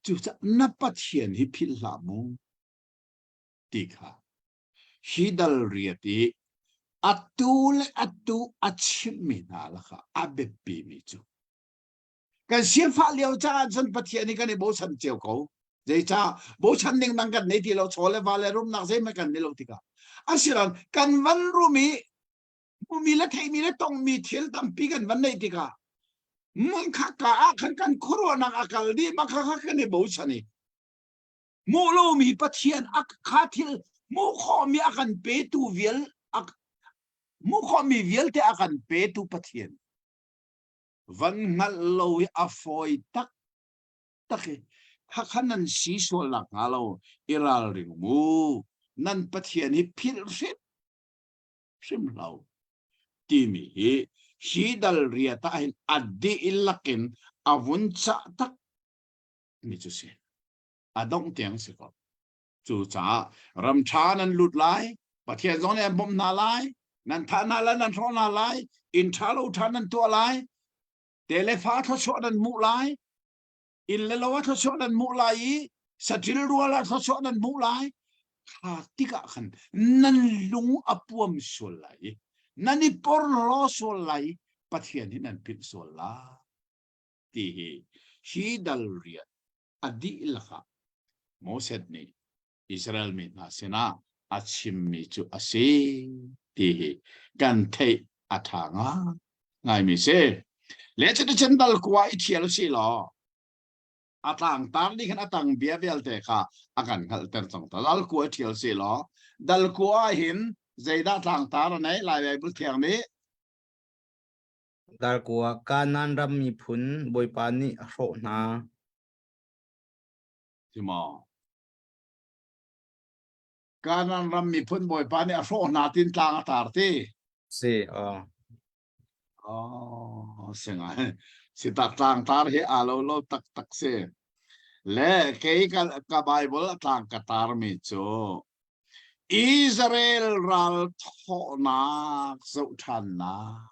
cucaah na Pathian hi philh hlah mu ti kha hi dal riat i atu le atu a chimhmi hna lakah a biapimi cu kan sifah lio caah cun Pathian hi kan i bochan cio ko zeicah bochan ding dang kan nei ti lo chaw le va le rumnak zeihmanh kan nei lo tikah asinain kan van rum i hmumi le theimi le tongmi thil tampi kan van neih tikah mangkha ka ah khan kan khuaruahnak a kal dih mangkha kha kan i bochan i hmuh lomi Pathian a kha thil hmuh khawhmi a kan petu vial hmuh khawhmi vialte a kan petu Pathian van hngalh lo hi a fawi tak tak i khakha nan si sual nak hnga lo i ralring mu nan Pathian hi philh hrim hrim hlo timi hi hi dal riat ah hin a dihlak in a vun cah tak mi cu si a dongh tiang si ko cucaah ram ṭha nan lut lai Pathian zong nih an bawmh hna lai nan thah hna lai nan hrawh hna lai inn ṭha lo ṭha nan tuah lai te le fa thluachuah nan hmuh lai inn le lo ah thluachuah nan hmuh lai i saṭil rual ah thluachuah nan hmuh lai kha tikah khan nan lung a puam sual lai i nan i porhlaw sual lai i Pathian hi nan philh sual lai ti hi hi dal rian a dihlak ah Moses nih Israel mi hna sinah a chimmi cu a si ti hi kan theih a ṭha ngaimi si. Le cuticun dal kua i ṭhial si law a tlangtar nih khan a tang bia vialte kha a kan hngalhter cang ta. Dal kua i ṭhial si law dal kua ah hin zeidah tlangtar a nei Lai Bible thiang nih Darkua Kanaan ram miphun Bawipa nih a hrawh hna. Si maw? Kanaan ram miphun Bawipa nih a hrawh hna tin tlang a tar ti. Si, oh. Oh, si ngai. Si tak tlang tar hi aa lo lo tak tak si. Le kei ka, ka Bible a tlang ka tar mi cu Israel ral thawhnak zoh ṭhannak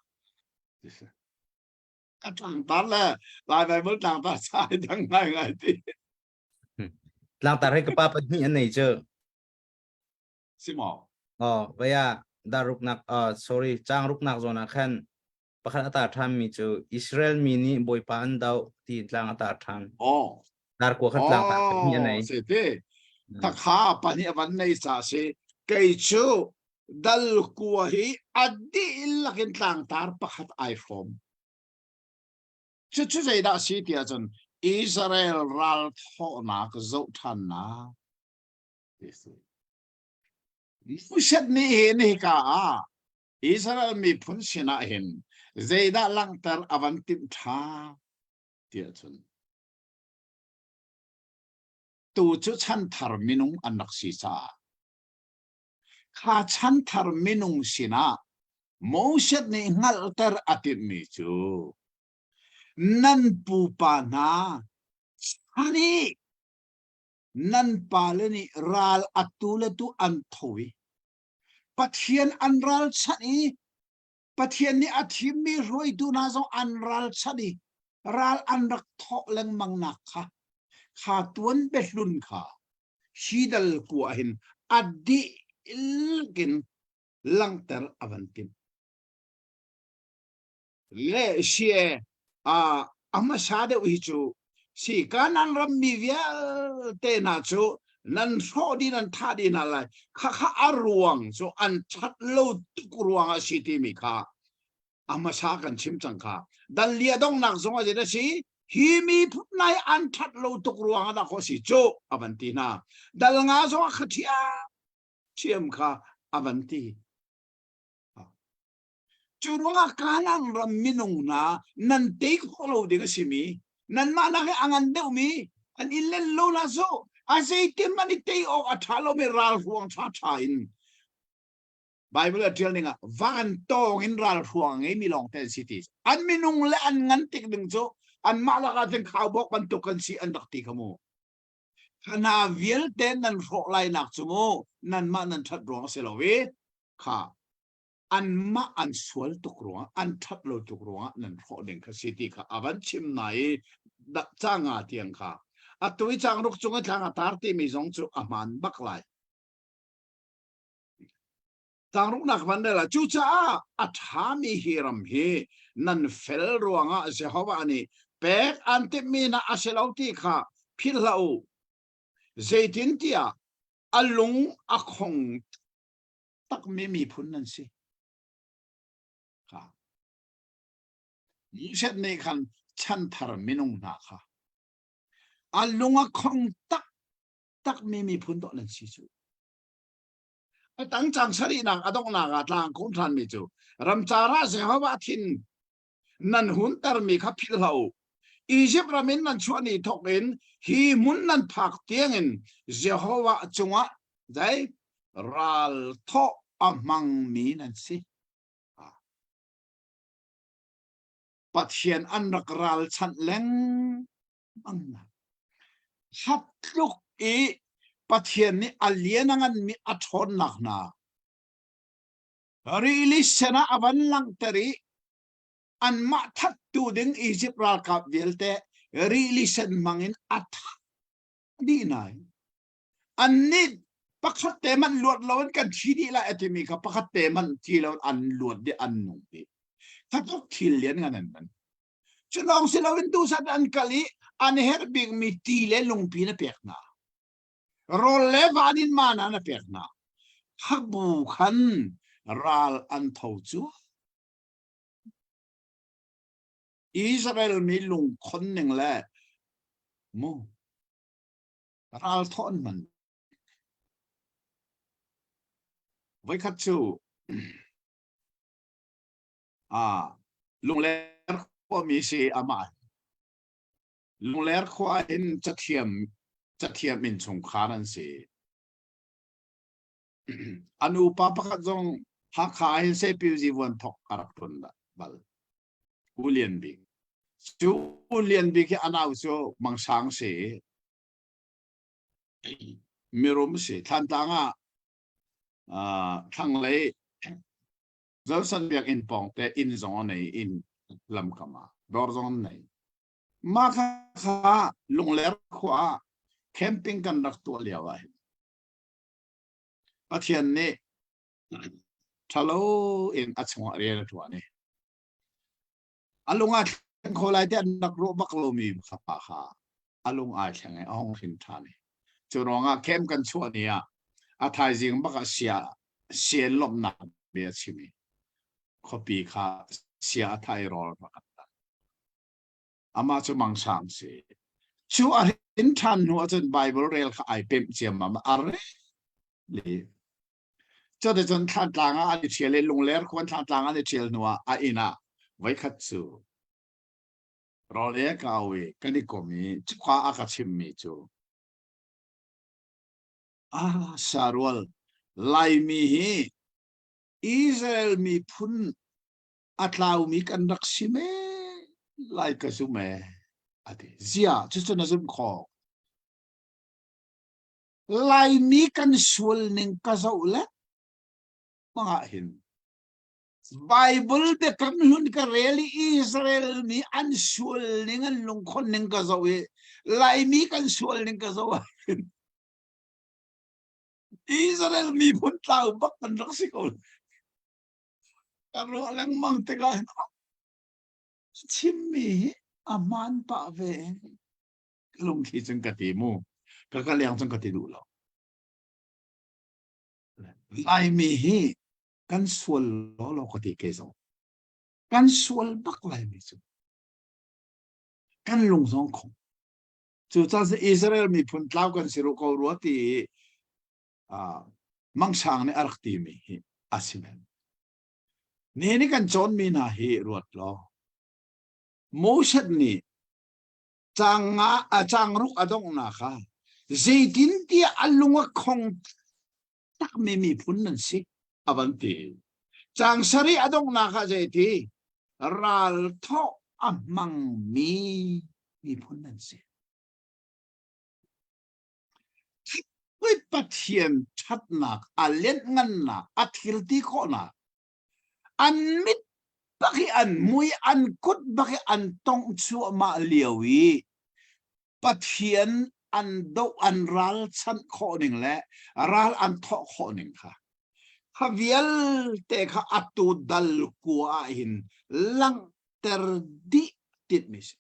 a tlangtar le Lai Bible tlangtar sai dang ngai ngai ti. Tlangtar hi ka pa pahnih an nei cu. Si maw? Oh, vaya daruknak uh, sorry, chang ruknak zawn ah khan pakhat a tar ṭhanmi cu Israel mi nih Bawipa an doh ti tlang a tar ṭhan. Oh. Darkua kha tlang tar pahnih a nei. Si ti. Takha pahnih a van nei ca si. Kei cu dal kua hi a dihlak in tlangtar pakhat ai hrawm. Cucu zeidah si ti ahcun Israel ral thawhnak zoh ṭhannak ti si. Moses nih hin hika ah Israel miphun sinah hin zeidah langhter a van timh ṭha? Tiah cun tu cu chanthar minung an rak si caah kha chanthar minung sinah Moses nih hngalhter a timhmi cu nan pupa hna chan i nan pale nih ral atu le tu an tho i Pathian an ralchanh i Pathian nih a thimmi hruaitu hna zong an ralchanh i ral an rak thawh lengmang nak kha kha tuan biahlun kha hi dal kua hin a dihlak in langhter a van timh. Le sie a a hmasa deuh hi cu si Kanaan rammi vialte hna cu nan hrawh dih nan thah dih hna lai khakha a ruang cu an ṭhat lo tuk ruang ah si timi kha a hmasa kan chim cang kha dal lia donghnak zong a a si hi mi phun nai an ṭhat lo tuk ruang ah dah kho si cu a van ti hna dal nga zong a kha ṭhiam ṭhiam kha a van ti Cu ruangah Kanaan ram minung hna nan tei khawh lo ding a simi, nanmah nak i a ngan deuhmi an in len lo la zu a zeitin man i tei awk a ṭha lomi ralhruang ṭhaṭha in Bible a ṭial ning ah van tawng in ralhruang a ngeimi lawng te an si ti. An minung le an ngan tik ding cu anmah lakah cun khaubawk bantuk kan si an rak ti kha mu. Hna vialte nan hrawh lainak cu mu nanmah nan ṭhat ruang a si lo i kha anmah an sual tuk ruangah an ṭhat lo tuk ruangah nan hrawh ding kha si ti kha a van chim na i canga tiang kha atu i changruk cung i thlang a tar timi zong cu a hmaan bak lai Changruknak van rel ah cucaah a ṭhami hi ram hi nan fel ruangah Jehovah nih pek an timhmi hna a si lo ti kha philh hlah u zeitintiah a lung a khong takmi miphun nan si. Kha. Moses nih khan chanthar minung hna kha a lung a khong tak takmi miphun dawh nan si cu. A tang cang sarihnak a donghnak ah tlang khum ṭhanmi cu ramcar ah Jehovah thin nan huntermi kha philh hlah u. Izipt ram in nan chuah ni thawk in hi hmun nan phak tiangin Jehovah cungah zei ral thawh a hmangmi nan si. Pathian an rak ralchanh lengmang hna. Tluk i Pathian nih a lian a nganmi a ṭhawnnak hna Rili sen ah a van langhter i anmah thattu ding Izipt ralkap vialte rili sen hmangin a thah dih hna. Annih pakhat te man luat loin kan thi dih lai a timi kha pakhat te man thi loin an luat dih an nung dih. Kha tluk thil lian ngan an man. Cu lawng si loin duhsat an kal i an herh bikmi ti le lungpi na pek hna. Rawl le van in mana na pek hna. Khabu khan ral an tho cu. Israel mi lungkhon ning le mu ral thawh an hman. Voikhat cu ah Lungler khuami si amah Lungler khua in cathiam cathiam innchungkhar an si. An upa pakhat zong Hakha hin Sepiuzi vuan thok a rak ṭuan bal. U Lian Bik. Cu U Lian Bik hi a nau cu Mang Sang si. Mirum si. Thlantlang ah thlanglei Johnson biakinn pawng te inn zong a nei inn lamkam ah dawr zong an nei. Mah kha Lungler khua ah camping kan rak tuah lio ah hin Pathian nih ṭhalo in a chungah rian a ṭuan i a lung aa thleng kho lai ti an rak ruah bak lomi fapa kha a lung aa thleng i a hung hrin ṭhan i cu ruangah camp kan chuah ni ah a thaizing bak ah sia sian lawmhnak bia a chim i khuapi kha sia a thai rawl rak an tan amah cu mangsang si cu a hrin ṭhan hnu ahcun Bible rel kha ai pemh ciammam a rel le Cuticun Thlantlang ah an i ṭhial i Lungler khuan Thlantlang an i ṭhial hnuah a inn ah voikhat cu Rawl ei a kau i kan i kom i cuka a ka chimmi cu ah sarual Laimi hi Israel miphun a tlaumi kan rak si me lai ka zum e a ti. Zia cucu na zumh khawh. Laimi kan sual ning ka zoh le mangah hin Bible biakam hlun ka rel i Israel mi an sual ning an lungkhon ning ka zoh i Laimi kan sual ning ka zoh ahhin Israel miphun tlau bak kan rak si ko. Ka ruah lengmang tikah hin chimmi hi a hmaan pah ve. Lungthli cun ka ti mu. Ka ka leng cun ka ti duh lo. Laimi hi kan sual law law ka ti ke zong kan sual bak laimi cu kan lung zong khong cu ca Israel miphun tlau kan si ru ko rua ti mangsang nih a rak ti mi hi a si men ni ni kan cawn mi hna hi ruat law Moses nih cang nga a cang ruk a donghnak kha zeitin tiah a lung a khong takmi miphun nan si a van ti. Caang sarih a donghnak ah zeiti ral thawh a hmangmi miphun nan si. Pathian ṭhatnak, a lianhngannak, a thilti khawhnak, an mit bak i an mui, an kut bak i an tongh cuahmah lio i Pathian an doh an ralchanh khawh ning le ral an thawh khawh ning kha kha vialte kha atu dal kua ah hin langhter dih titmi si.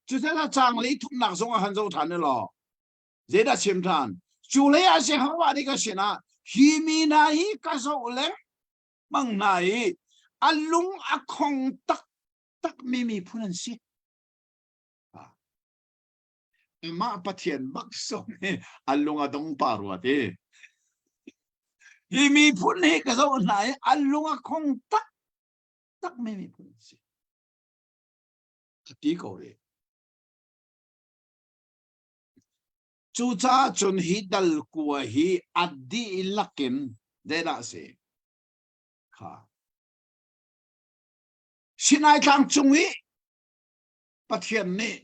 Cucaah caang lei thumnak zong ah han zoh ṭhan u law zeidah chim ṭhan? Cu lei ah Jehovah nih ka sinah hi mi hna hi ka zoh lengmang hna i a lung a khong tak takmi miphun an si. Mah Pathian bak zong hi an lung a dong pa rua ti. Hi miphun hi ka zoh hna i an lung a khong tak takmi miphun an si. A ti ko rih. Cucaah cun hi dal kua hi a dihlak in zeidah a si? Kha. Sinai tlang cung i Pathian nih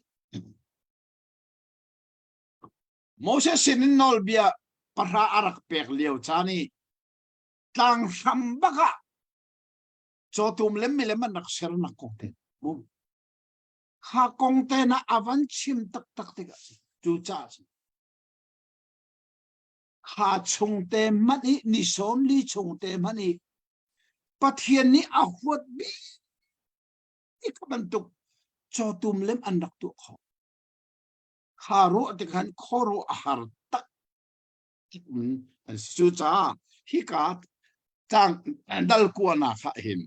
Moses sin in nawlbia pahra a rak pek lio caan i tlang hram bak ah cawtum le milem an rak sernak kong te kha kong te na a van chim taktak tikah cu caah kha chung te hmanh i ni sawm li chung te hmanh i Pathian nih a huat bik kha bantuk cawtum lem an rak tuah khawh. Kha ruah tikhan khuaruah a har tak an si. Cucaah hika tlang dal kuanak ah hin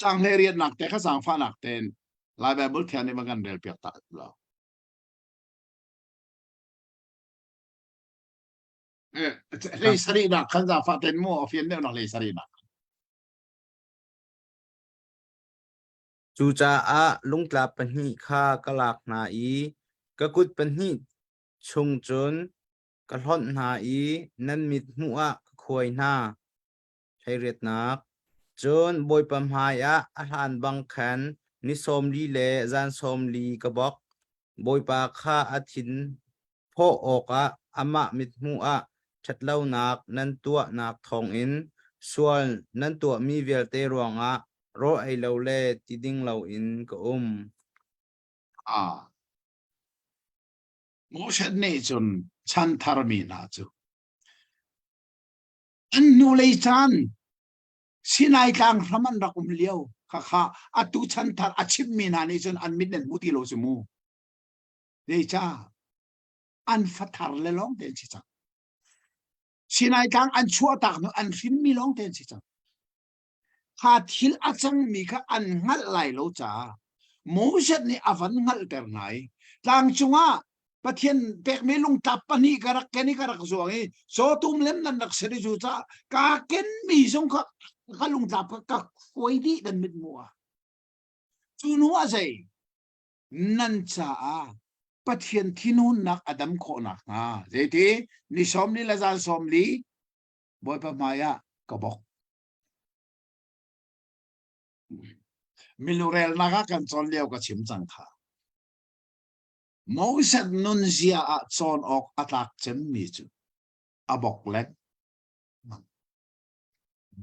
cang hlei riatnak te kha zaangfahnak tein Lai Bible thiang nih van kan rel piak ta lo. Hlei sarihnak khan zaangfah tein mu a fian deuhnak hlei sarihnak. Cucaah lungtlap pahnih kha ka lak hna i ka kut pahnih chung cun ka hlonh hna i nan mit hmuh ah ka khuai hna. Hleiriatnak. Cun Bawipa hmaiah a hlan bang khan ni sawm li le zan sawm li ka bok. Bawipa kha a thin phawh awkah amah mithmuh ah ṭhatlonak nan tuahnak thawngin sual nan tuahmi vialte ruangah rawl ei lo le ti ding loin ka um. Ah. Moses nih cun chanthar mi hna cu an hnulei caan Sinai tlang hram an rak um lio khakha atu chanthar a chimmi hna nih cun an mit nan hmu ti lo cu mu. Zeicah? An fathar le lawng te an si cang. Sinai tlang an chuahtak hnu an hrinmi lawng te an si cang. Kha thil a cangmi kha an hngalh lai lo caah Moses nih a van hngalhter hna i tlang cungah Pathian pekmi lungtlap pahnih ka rak ken i ka rak zuang i cawtum lem nan rak ser i cu caah ka kenmi zong kha ka lungtlap kha ka khuai dih nan mithmuh ah. Cu hnu ah zei nan caah Pathian thinhunnak a dam khawh nakhnga zeiti ni 40 le zan 40 Bawipa hmai ah ka bok. Milurelnak ah kan cawn lio ka chim cang kha. Moses nunzia ah cawn awk a tlak cemmi cu a bok lengmang.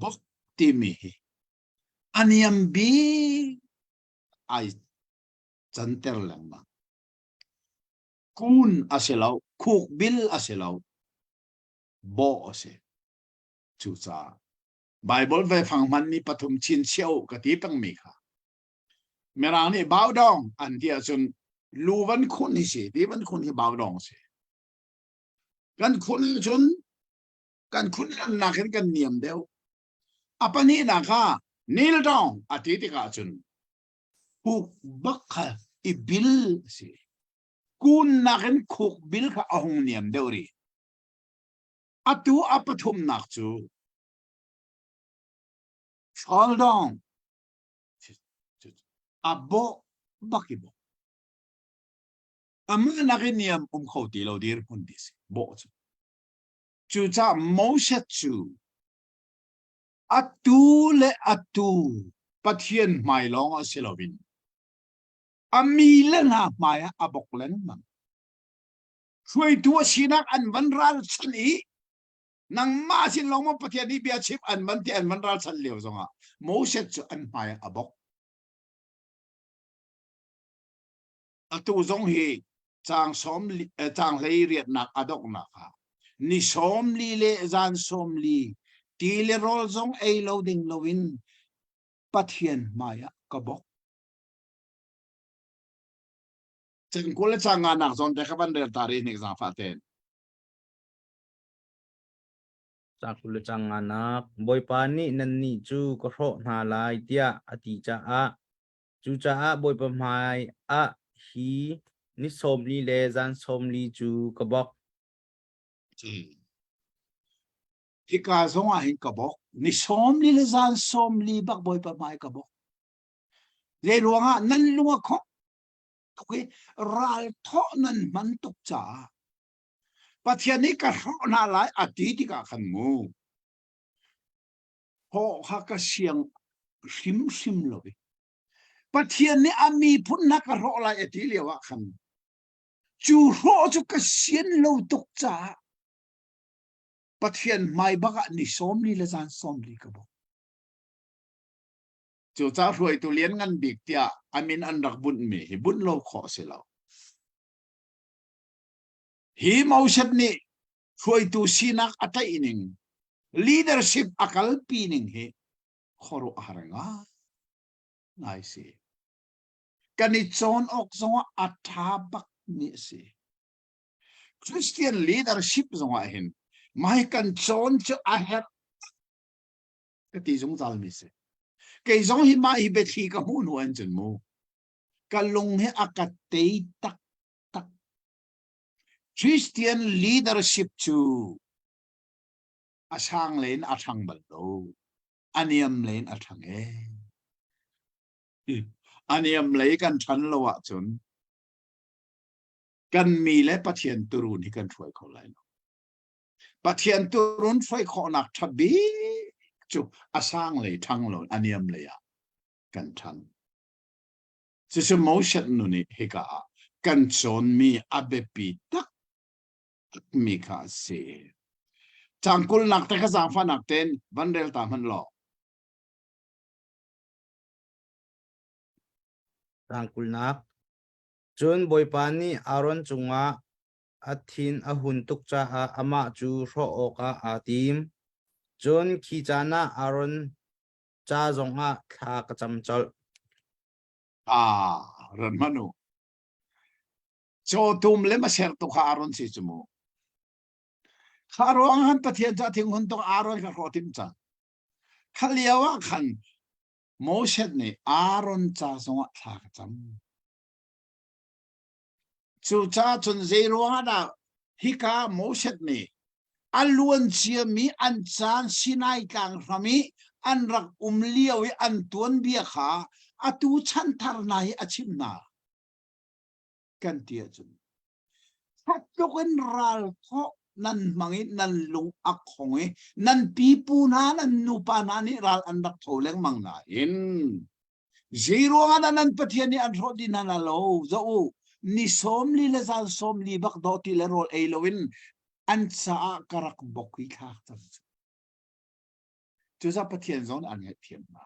Bok timi hi a niam bik ai canter lengmang. Kun a si lo, khukbil a si lo, bawh a si. Cucaah Baibal ve-fang hmanmi pathum chinchiah u ka ti pengmi kha. Mirang nih bow down an ti ahcun lu van khun hi si, ti van khun hi bow down si. Kan khun cun kan khun lannak in kan niam deuh. A pahnihnak ah kneel down a ti tikah cun khuk bak kha i bil a si. Kunnak in khuk bil kha a hung niam deuh rih. Atu a pathumnak cu fall down a bawh bak i bawh. Amah nak in niam um kho ti lo dirhmun ti si bawh cu. Cucaah Moses cu atu le atu Pathian hmai lawng ah si loin a mi le hna hmai ah a bok lengmang. Hruaitu a sinak an van ralchanh i nangmah sin lawng maw Pathian nih bia chim an van ti an van ralchanh lio zongah Moses cu an hmai ah a bok. Atu zong hi caang sawm caang hlei riatnak a donghnak ah ni 40 le zan 40 ti le rawl zong ei lo ding loin Pathian hmai ah ka bok. Cangkul le cang nganak zawn te kha van rel ta rih hnik zaangfah tein. Cangkul le cang nganak Bawipa nih nannih cu ka hrawh hna lai tiah a ti caah cucaah Bawipa hmai ah hi ni 40 le zan 40 cu ka bok. Hika zong ah hin ka bok. Ni 40 le zan 40 bak Bawipa hmai ka bok. Zei ruangah nan lung a khong tuk i ral thawh nan hman tuk caah Pathian nih ka hrawh hna lai a ti tikah khan mu hawh kha ka siang hrimhrim lo i Pathian nih a miphun hna ka hrawh lai a ti lio ah khan cu hrawh cu ka sian lo tuk caah Pathian hmai bak ah ni 40 le zan 40 ka bawk. Cucaah hruaitu lianngan bik tiah a min an rak bunhmi hi bunh lo khawh a si lo. Hi Moses nih hruaitu sinak a tlaih ning, leadership a kalpi ning hi khuaruahhar ngai si. Kan i cawn awk zongah a ṭha bak mi a si. Christian leadership zongah hin mai kan cawn cu a herh ka ti zungzal mi si. Kei zong hi mah hi biathli ka hmuh hnu an cun mu. Ka lung hi a ka tei tak tak. Christian leadership cu a sang len a ṭhang bal lo. A niam len a ṭhang e. A niam lei kan ṭhan lo ahcun kan mi le Pathian turun hi kan hruai kho lai lo. Pathian turun hruai khawhnak ṭha bik cu a sang lei ṭhang lo a niam lei ah kan ṭhang. Cucu Moses nu nih hika ah kan cawnmi a biapi takmi kha a si. Caang kulnak te kha zaangfahnak tein van rel ta hmanh law. Caang kulnak. Cun Bawipa nih Aaron cungah a thin a hun tuk caah amah cu hrawh awkah aa tim. Cun khi caan ah Aaron ca zongah thla ka cam colh. Ah, ran hmanh u. Cawtum le masertu kha Aaron si cu mu. Kha ruang han Pathian cu a thinghun tuk Aaron kha hrawh tim cang. Kha lio ah khan Moses nih Aaron ca zongah thla ka cam. Cucaah cun zei ruangah dah hika Moses nih a luan ciami an caan Sinai tlang hram i an rak um lio i an tuanbia kha atu chanthar hna hi a chimh hna kan ti ahcun tluk in ral thawh nan hmang i nan lung a khong i nan pipu hna nan nupa hna nih ral an rak tho lengmang nain Zei ruangah dah nan Pathian nih an hrawh dih hna lo? Zoh u, ni 40 le zan 40 bak dawh ti le rawl ei loin an caah ka rak bok i thlak cang cu. Cucaah Pathian zong nih an ngaihthiam hna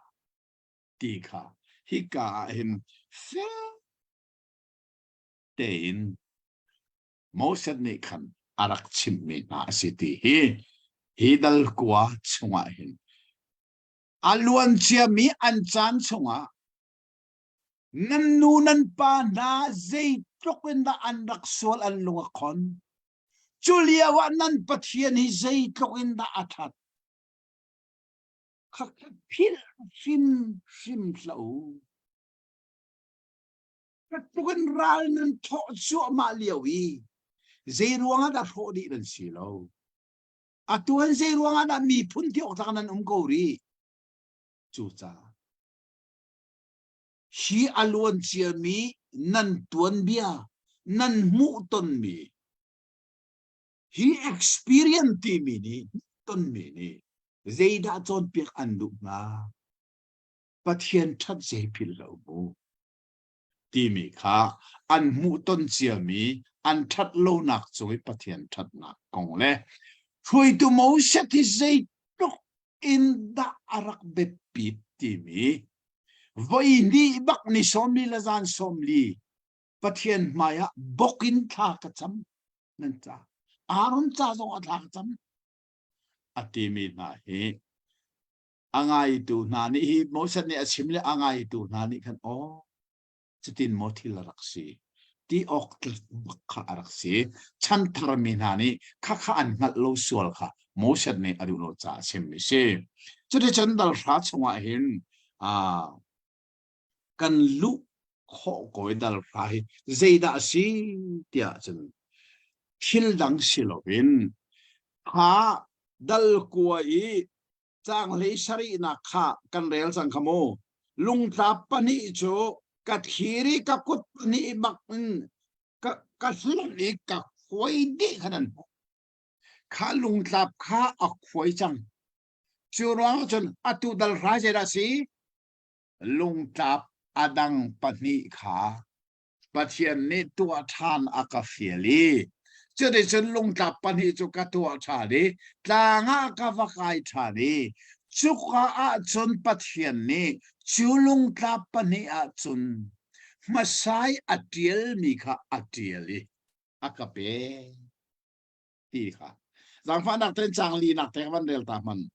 ti kha hika ah hin fel tein Moses nih khan a rak chimhmi hna a si ti hi hi dal kua chungah hin A luanciami an caan chungah nan nu nan pa hna zeitluk in dah an rak sual an lung a khon. Cu lio ah nan Pathian hi zeitluk in dah a ṭhat. Kha philh hrim hrim hlah u. Tluk in ral nan thawh cuahmah lio i zei ruangah dah hrawh dih nan si lo. Atu an zei ruangah dah miphun ti awk tlak nan um ko rih? Cucaah hi a luan ciami nan tuanbia, nan hmuhtonmi, hi experience timi nih tonmi nih zeidah cawnpiak an duh hnga? Pathian ṭhat zei philh lo mu. timi kha an hmuhton ciami an ṭhat lonak cung i Pathian ṭhatnak kong le hruaitu Moses hi zeitluk in dah a rak biapit timi voi hnih bak ni 40 le zan 40 Pathian hmai ah bok in thla ka cam nan ca Aaron ca zong ah thla ka cam a timi hna hi a ngaitu hna nih hi Moses nih a chim le a ngaitu hna nih khan aw cutin maw thil a rak si ti awk bak kha a rak si chanthar mi hna nih khakha an hngalh lo sual kha Moses nih a duh lo caah a chimmi si cuticun dal hra chungah hin kan luh khawh ko i dal hra hi zeidah a si tiah cun thil dang si loin kha dal kua i caang hlei sarihnak kha kan rel cang kha mu. Lungtlap pahnih cu ka thir i ka kut pahnih bak in ka, ka hlawnh i ka khuai dih kha nan hmuh. Kha lungtlap kha a khuai cang. Cu ruang cun atu dal hrai zeidah si? Lungtlap a dang pahnih kha Pathian nih tuah ṭhan a ka fial i cuticun lungtlap pahnih cu ka tuah ṭhan i tlang ah ka va kai ṭhan i cuka ah cun Pathian nih cu lungtlap pahnih ah cun hmasa i a ṭialmi kha a ṭial i a ka pek ti kha zaangfahnak tein caang linak te van rel ta hmanh.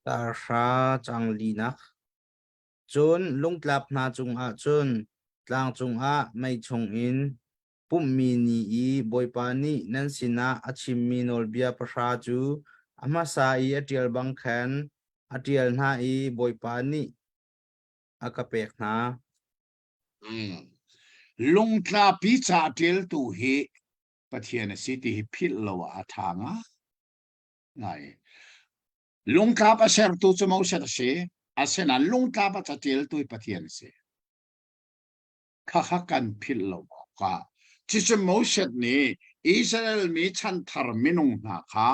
Tarhra canglinak. Cun lungtlap hna cungah cun tlang cungah mei chungin pumhmi ni i Bawipa nih nan sinah a chimmi nawlbia pahra cu a hmasa i a ṭial bang khan a ṭial hna i Bawipa nih a ka pek hna. Mm. Lungtlapi ca ṭialtu hi Pathian a si ti hi philh lo ah a ṭha ngai. Ngai. Lungtlap a sertu cu Moses a si. Asinain lungtlap a caṭialtu hi Pathian a si. Khakha kan philh lo awkah. Cucu Moses nih Israel mi chanthar minung hna kha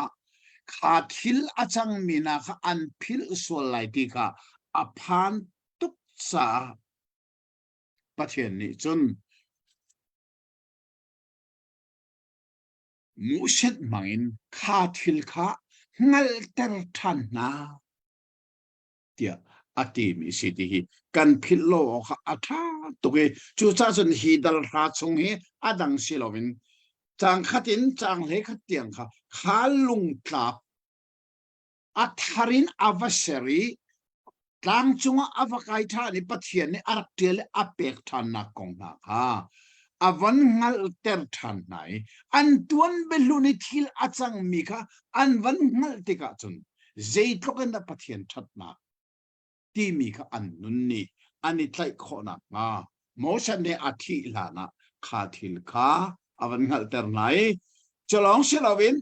kha thil a cangmi hna kha an philh sual lai ti kha a phan tuk caah Pathian nih cun Muhset hmangin kha thil kha hngalhter ṭhan hna tiah a timi si ti hi kan philh lo awk a ṭha tuk i cucaah cun hi dal hra chung hi a dang si loin caang khat in caang hlei khat tiang kha kha lungtlap a thar in a va ser i tlang cungah a va kai ṭhan i Pathian nih a rak ṭial i a pek ṭhannak kong hna kha a von hngalhter ṭhan hna i an tuan biahlun i thil a cangmi kha an van hngalh tikah cun zeitluk in dah Pathian ṭhatnak. timi kha an nun nih an i tlaih khawh nakhnga Moses nih a thih hlanah kha thil kha a van hngalhter hna i culawng si loin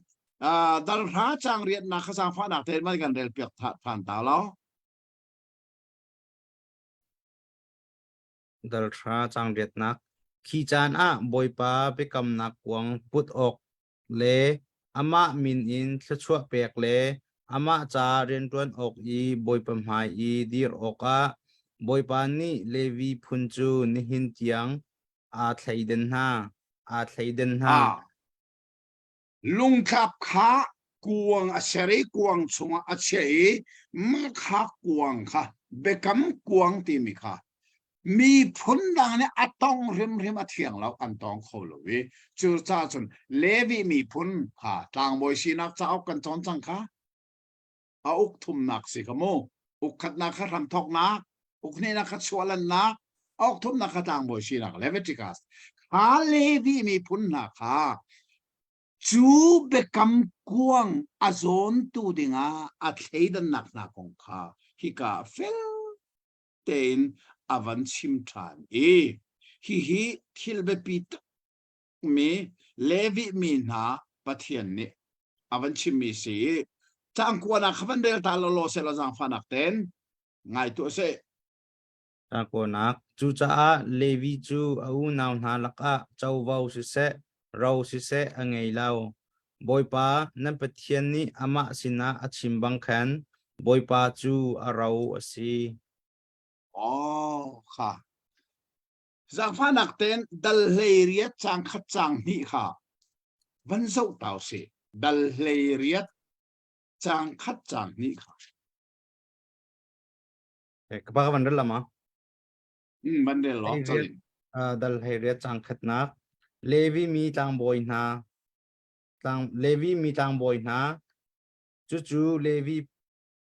dal hra cang riannak kha zaangfahnak tein man kan rel piak than ta lo. Dal hra cang riatnak khi caan ah Bawipa biakamnak kuang put awk le amah min in thluachuah pek le amah ca rianṭuan awk i Bawipa hmai i dir awkah Bawipa nih Levi phun cu nihin tiang aa thleiden hna. Aa thleiden hna. Lungtlap kha kuang a ser i kuang chungah a chiah i mah kha kuang kha biakam kuang timi kha miphun dang nih a tong hrimhrim a thiang lo an tong kho lo i cucaah cun Levi miphun kha tlangbawi sinak cauk kan cawn cang kha a uk thumnak si kha mu uk khatnak kha hramthoknak uk hnihnak kha chuahlannak a uk thumnak kha tlangbawi sinak Leviticus kha Levi miphun hna kha cu biakam kuang a zawntu dingah a thleidannak hna kong kha hika fel tein a van chim ṭhan i hihi thil biapi takmi Levi mi hna Pathian nih a van chimmi si i caang kuanak kha van rel ta law seh law zaangfahnak ten ngai tuah seh. Cakuanak Cucaah Levi cu a unau hna lakah covo siseh, ro siseh a ngei lo. Bawipa nan Pathian nih amah sinah a chim bang khan Bawipa cu a ro a si. Oh, kha. Zaangfahnak tein dal hlei riat caang khat caang hnih kha van zoh tau sih. Dal hlei riat caang khat caang hnih kha. Ka pa ka van rel lama. Van rel law calin. Dal hlei riat caang khatnak. Levi mi tlangbawi hna tlang Levi mi tlangbawi hna cucu Levi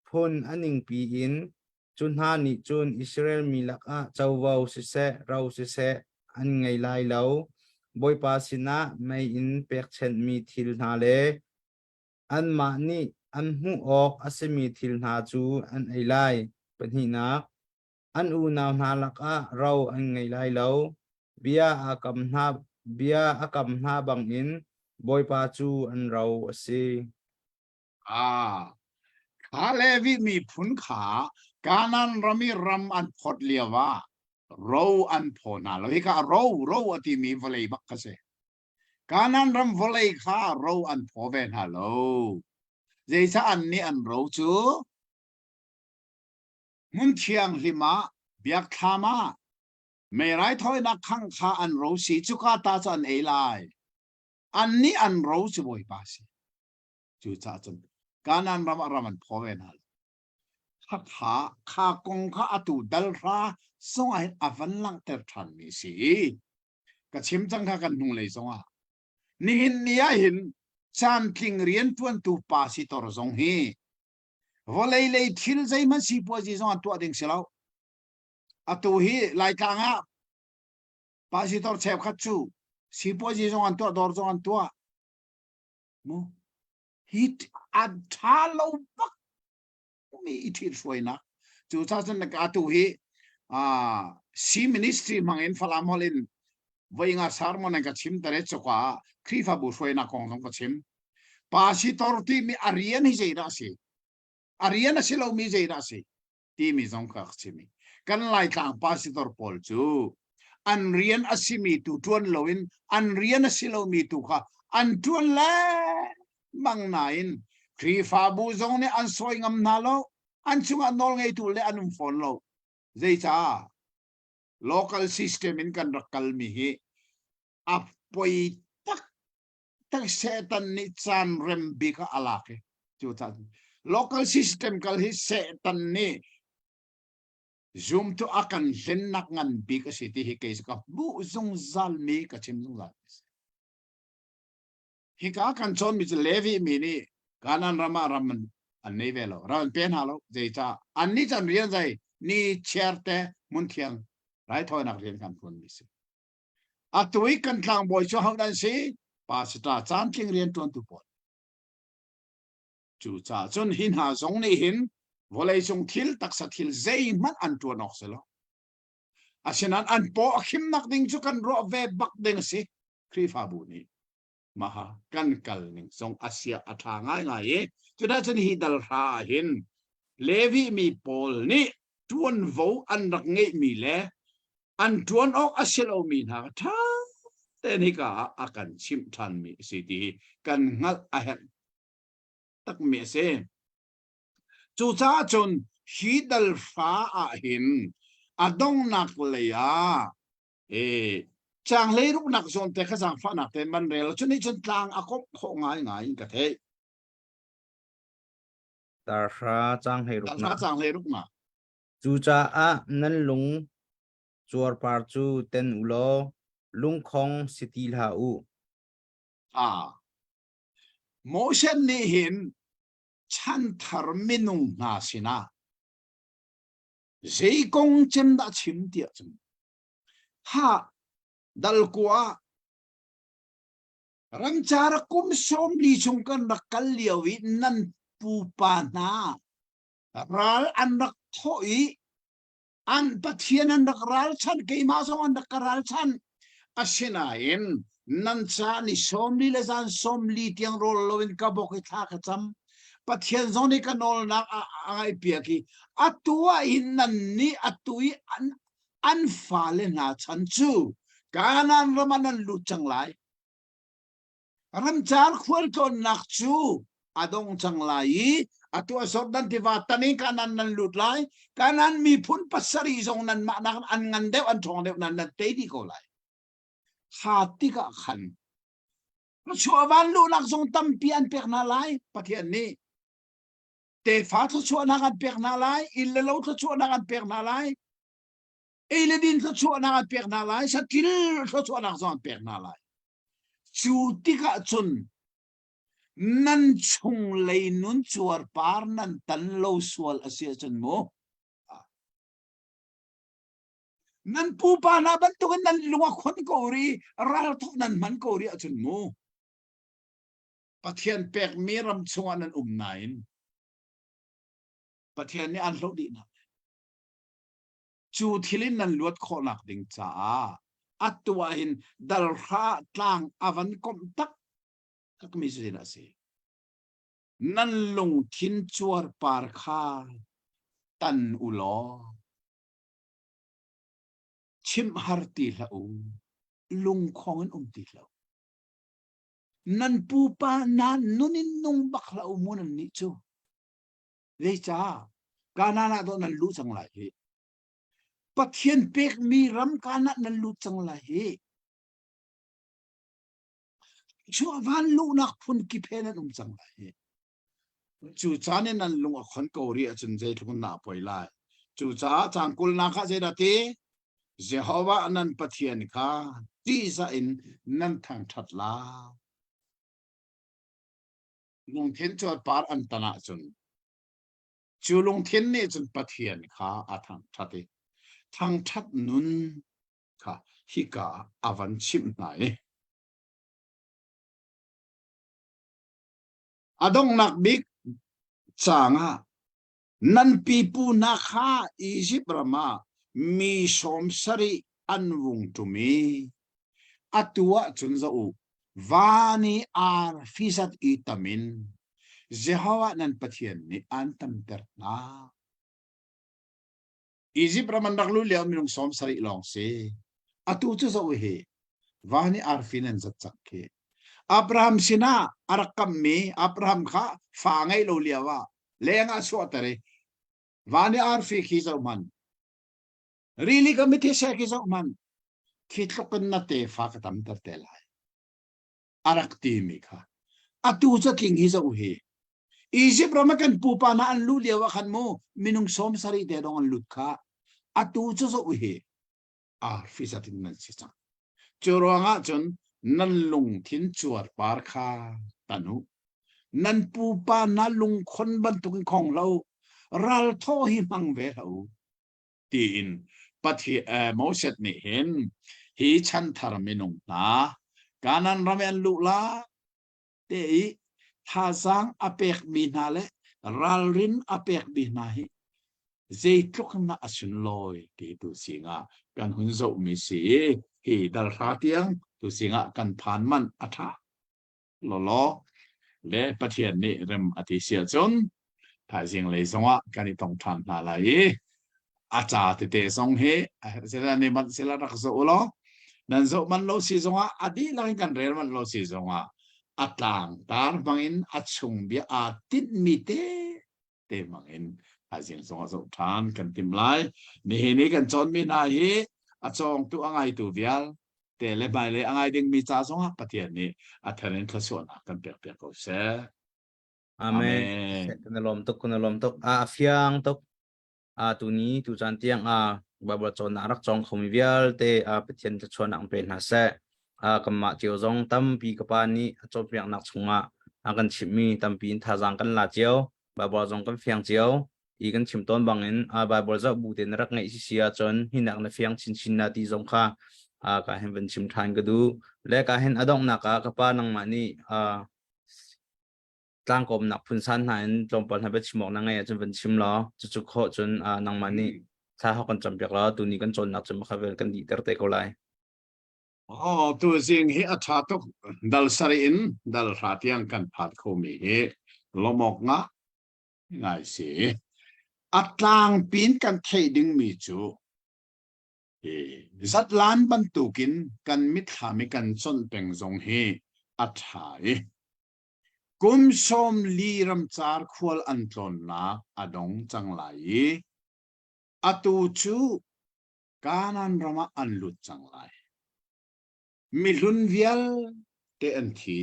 phun a ningpi in cu hna nih cun Israel mi lakah covo siseh ro siseh an ngei lai lo. Bawipa sinah mei in pekchanhmi thil hna le anmah nih an hmuh awk a simi thil hna cu an ei lai. Pahnihnak, an unau hna lakah ro an ngei lai lo. Bia a kam hna bia a kam hna bangin Bawipa cu an ro a si. Ah, kha Levi miphun kha Kanaan ram i ram an phawt lio ah ro an phaw hna lo. Hika ro ro a timi vawlei bak kha si. Kanaan ram vawlei kha ro an phaw ve hna lo. Zeicah an nih an ro cu hmun thianghlim ah biakthlam ah mei raithawinak khangh kha an ro si cuka ta cu an ei lai. Annih an ro cu Bawipa si. Cucaah cun Kanaan ram ah ram an phaw ve hna lo. Khakha kha kong kha atu dalhra zong ah hin a van langhter ṭhanmi si. Ka chim cang kha kan hnunglei zong ah. Nihin ni ah hin caantling rianṭuantu pa sitor zong hi vawlei lei thil zeihmanh sipuazi zong an tuah ding si lo. Atu hi Laitlang ah pasitor cheukhat cu sipuazi zong an tuah, dawr zong an tuah. Mu hi a ṭha lo bak mi i ṭhithruainak. Cucaah cun atu hi C ministry hmang in Falam holh in voi nga sermon an ka chim tere cuka ah Khrihfabu hruainak kong zong ka chim. Pastor timi a rian hi zeidah a si? A rian a si lomi zeidah a si? Timi zong ka chim. Kan Laitlang pastor pawl cu an rian a simi tu ṭuan loin an rian a si lomi tu kha an ṭuan lengmang nain Khrihfabu zong nih an sawi ngam hna lo an cungah nawlngeitu le an um fawn lo zeicah local system in kan rak kalmi hi a poi tak tak Satan nih caan rem bik ah a lak i cucaah local system kal hi Satan nih zumtu a kan hlennak ngan bik a si ti hi kei ka hmuh zungzal mi ka chim zungzal mi si. Hika kan cawn mi cu Levi mi nih Kanaan ram ah ram an nei ve lo ram an pe hna lo zeicah an nih can rian zei ni chiar te hmun thiang raithawinak rian kan tuan mi si. Atu i kan tlangbawi cu hodah an si? Pastor caantling rian tuantu pawl. Cucaah cun hi hna zong nih hin. Vawleicung thil taksa thil zeihmanh an ṭuan awk si lo. Asinain an paw a khimnak ding cu kan ruah ve bak ding a si. Khrihfabu nih maha kan kal ning zong a sia a ṭha ngaingai i cudah cun hi dal hra ah hin Levi mi pawl nih ṭuanvo an rak ngeihmi le an ṭuan awk a si lomi hna ṭha tein hika ah a kan chimh ṭhanmi a si ti hi kan hngalh a herh takmi a si. Cucaah cun hi dal hra ah hin a donghnak lei ah e caang hleiruknak zawn te kha zaangfahnak tein van rel cu nih cun tlang a komh khawh ngaingai in ka theih. Tarhra caang hleiruknak. Tarhra caang hleiruknak. Cucaah nan lung cuarpar cu ten u law lungkhong si ti hlah u. Ah. Moses nih hin chanthar minung hna sinah zei kong cem dah chim tiah cun ha dal kua ramcar kum 40 chung kan rak kal lio i nan pupa hna ral an rak thawh i an Pathian an rak ralchanh keimah zong an rak ka ralchanh asinain nan ca ni 40 le zan 40 tiang rawl loin ka bok i thla ka cam Pathian zong nih ka nawlnak a ngaihpiak i atu ah hin nan nih atu i an, an fale hna chan cu Kanaan ram ah nan lut cang lai Ramcar khualtlawnnak cu a dong cang lai i atu a Jordan tiva tan in Kanaan nan lut lai. Kanaan miphun pasarih zong nanmah nakin an ngan deuh, an ṭhawng deuh nan nan tei dih ko lai. Kha tikah khan thluachuah van luhnak zong tampi an pek hna lai Pathian nih. Tefa thluachuahnak an pek hna lai, inn le lo thluachuahnak an pek hna lai, ei le din thluachuahnak an pek hna lai, saṭil thluachuahnak zong an pek hna lai. Cu tikah cun nan chunglei nun cuarpar nan tan lo sual a si ahcun mu nan pupa hna bantukin nan lung a khon ko ri ralthawh nan hman ko ri ahcun mu Pathian pekmi ram chungah nan um nain Pathian nih an hloh dih hna. Cu thil in nan luat khawhnak ding caah atu ah hin dalhra tlang a van komh tak takmi cu a si. Nan lungthin cuarpar kha tan u law chimh har ti hlah u, lungkhong in um ti hlah u. Nan pupa nan nun in nung bak hlah u mu nan nih cu. Zeicah? Kanaan ah dawh nan luh cang lai hi. Pathian pekmi ram Kanaan nan lut cang lai hi. Chuah van luhnak phun kip he nan um cang lai hi. Cu caan in nan lung a khon ko rih ahcun zeitluk in dah poi lai. Cucaah caan kulnak ah zeidah ti? Jehovah nan Pathian kha ṭihzah in nan thangṭhat lai. Lungthin cuarpar an tan ahcun cu lungthin nih cun Pathian kha a thangṭhat i thangṭhat nun kha hika ah a van chimh hna i a donghnak bik caang ah nan pipu hna kha Izipt ram ah mi 70 an vung ṭum i atu ah cun zoh u van i arfi zat i tam in Jehovah nan Pathian nih aan tamter hna. Izipt ram an rak luh lio minung 70 lawng si. Atu cu zoh hi van i arfi nan zat cak khi. Abraham sinah a rak kammi Abraham kha fa ngeih lo lio ah leng ah chuahter i van i arfi khi zoh hmanh. Rili ka mithi se khi zoh hmanh. Khi tluk in na tefa ka tamter te lai. A rak timi kha. Atu cu tling hi zoh hi. Izipt ram ah kan pupa hna an luh lio ah khan mu minung 70 te dong an lut kha. Atu cu zoh hi. Arfi zat in nan si cang. Cu ruangah cun nan lungthin cuarpar kha tan u. Nan pupa hna lungkhon bantukin khong lo, ralthawh hi hmang ve hlah u. Tiin Pathian eh, Moses nih hin hi chanthar minung hna Kanaan ram i an luh la te i thazaang a pekmi hna le Ralrin a pek mi hna hi zeitluk in dah a sunlawi ti tu singah kan hun zohmi si i hi dalhra tiang tu singah kan phan man a ṭha lawlaw le Pathian nih rem a ti si ahcun thaizing lei zongah kan i tong ṭhan hna lai i a ca tete zong hi sila ni manh sila rak zoh u law nan zoh man lo si zongah a dihlak in kan rel man lo si zongah a tlang tar hmangin a chung bia aa tinhmi te te hmangin thaizing zongah zoh ṭhan kan tim lai. Nihin i kan cawnmi hna hi a cawngtu a ngaitu vialte le hmailei a ngai dingmi ca zongah Pathian nih a thar in thluachuahnak kan pek piak ko seh. Amen. Amen. Kan lawm tuk, kan lawm tuk. A fiang tuk. A tuni tu caan tiang a Bible cawnnak rak cawng khomi vialte a Pathian thluachuahnak pe hna seh. A kanmah cio zong tampi ka pa nih a cawnpiaknak chungah a kan chimhmi tampi in thazaang kan la cio. Bible zong kan fiang cio. I kan chim tawn bangin a Bible zoh bu tein rak ngeih si si ahcun hinak na fiang chinchin na ti zong kha a ka hin van chim ṭhan ka duh. Le ka hin a donghnak ah ka pa nangmah nih a tlangkawmnak phunsan hna in tlawmpal hna biachim awk na ngeih ahcun van chim law cucu khawh cun nangmah nih thla hok kan campiak law tuni kan cawnnak cu makha vel kan dihter te ko lai. Oh, tu zing hi a ṭha tuk. Dal sari in dal hra tiang kan phat khomi hi lawmawk nga ngai si. A tlangpin kan theih dingmi cu zatlan bantukin kan mitthlam i kan conh peng zong hi a ṭha i Kum 40 ramcar khual an tlawnnak a dong cang lai i atu cu Kanaan ram ah an lut cang lai. Mihlun vialte an thi.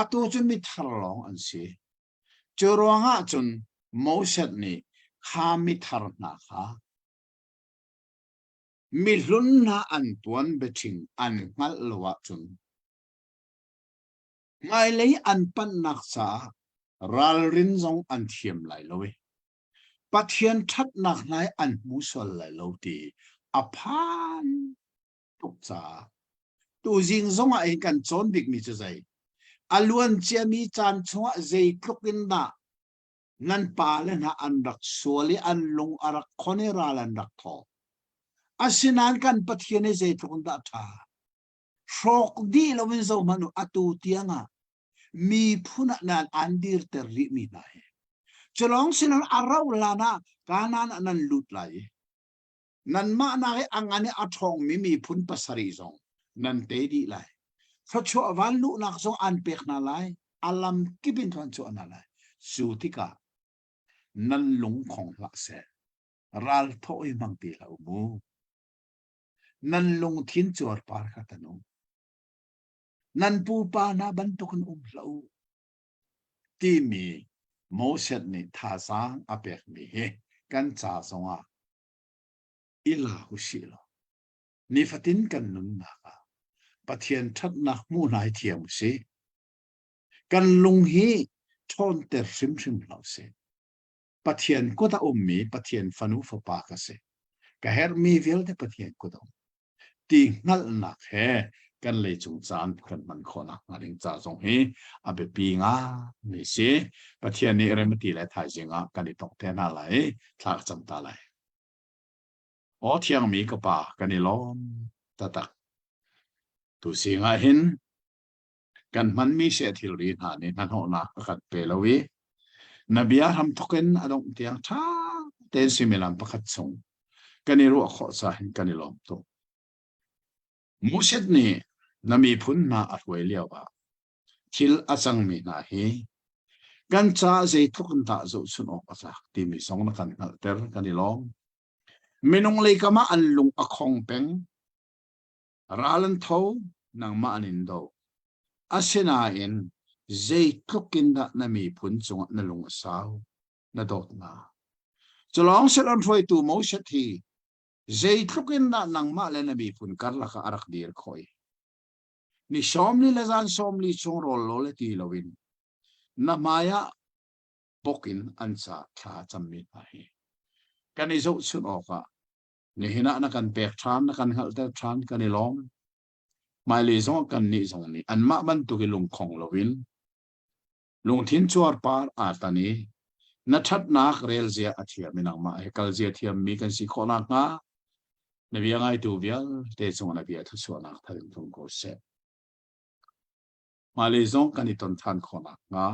Atu cu mithar lawng an si. Cu ruangah cun Moses nih kha mithar hna kha mihlun hna an tuan biaṭhing an hngalh lo ahcun Hmailei an panhnak caah ralrin zong an thiam lai lo i Pathian ṭhatnak hna hi an hmu sual lai lo ti a phan tuk caah tuzing zong ah hin kan cawn bikmi cu zei? A luan ciami caan chungah zeitluk in dah nan pale hna an rak sual i an lung a rak khon i ral an rak thawh. Asinain kan Pathian hi zeitluk in dah ṭha? Hrawk dih loin zohhmanh u, atu tiangah miphun ah nan an dirter rihmi hna hi. Culawng siloin a rauh hlan ah Kanaan ah nan lut lai i nanmah nak i a ngan i a ṭhawngmi miphun pasarih zong nan te dih lai. Thluachuah van luhnak zong an pek hna lai, a lam kip in an chuah hna lai. Cu tikah nan lung khong hlah seh, ral thawh i hmang ti hlah u mu. Nan lungthin cuarpar kha tan u. Nan pupa hna bantukin um hlah u timi Moses nih thazaang a pekmi hi kan ca zongah i la u sih law nifatin kan nunnak ah Pathian ṭhatnak hmuh hna hi thiam u sih. Kan lung hi ṭhawnter hrimhrim hlah u sih. Pathian kut a ummi Pathian fanu fapa ka si. Ka herhmi vialte Pathian kut a um. Ti hngalhnak he kan leicung caan kan hman khawhnak hnga ding ca zong hi a biapi mi si. Pathian nih remati le thaizing ah kan i tong te hna lai i thla ka cam ta lai. Aw thiangmi ka pa kan i lawm tatak. Tu sing ah hin Kan hmanmi seh thilri hna nih hnahnawhnak a kan pe lo i na bia hramthawk in a dongh tiang ṭha tein suimilam pakhat chung kan i ruah khawh caah hin kan i lawm tuk. Moses nih na miphun hna a hruai lioah thil a cangmi hna hi kan caah zeitluk in dah zohchunh awk a tlak timi zong na kan hngalhter kan i lawm. Minung lei kam ah an lung a khong peng. Ral an tho, nangmah an in doh. Asinain zeitluk in dah na miphun cungah na lung a sau, na dawt hna. Culawng siloin hruaitu Moses hi zeitluk in dah nangmah le na miphun karlak ah a rak dir khawh i ni 40 le zan 40 chung rawl lo le ti loin na hmai ah bok in an ca thla a cammi hna hi kan i zohchunh awkah Nihin ah na kan pek ṭhan, na kan hngalhter ṭhan, kan i lawm. Hmailei zong kan nih zong nih anmah bantuk i lungkhong loin. Lungthin cuarpar aa tan i na ṭhatnak rel zia a thiam i nangmah he kal zia thiammi kan si khawh nakhnga na bia ngaitu vialte cungah na bia thluachuahnak thar in tlung ko seh. Hmailei zong kan i ton ṭhan khawh nakhnga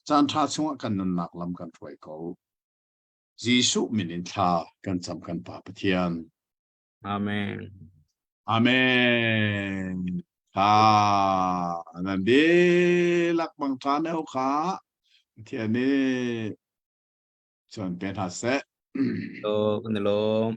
caan ṭha chungah kan nunnak lam kan hruai ko. Jesuh min in thla kan cam kan Pa Pathian. Amen. Amen. Ha, nan dihlak bang ṭha ne kha Pathian nih chuan pe hna seh. To kan i lawm.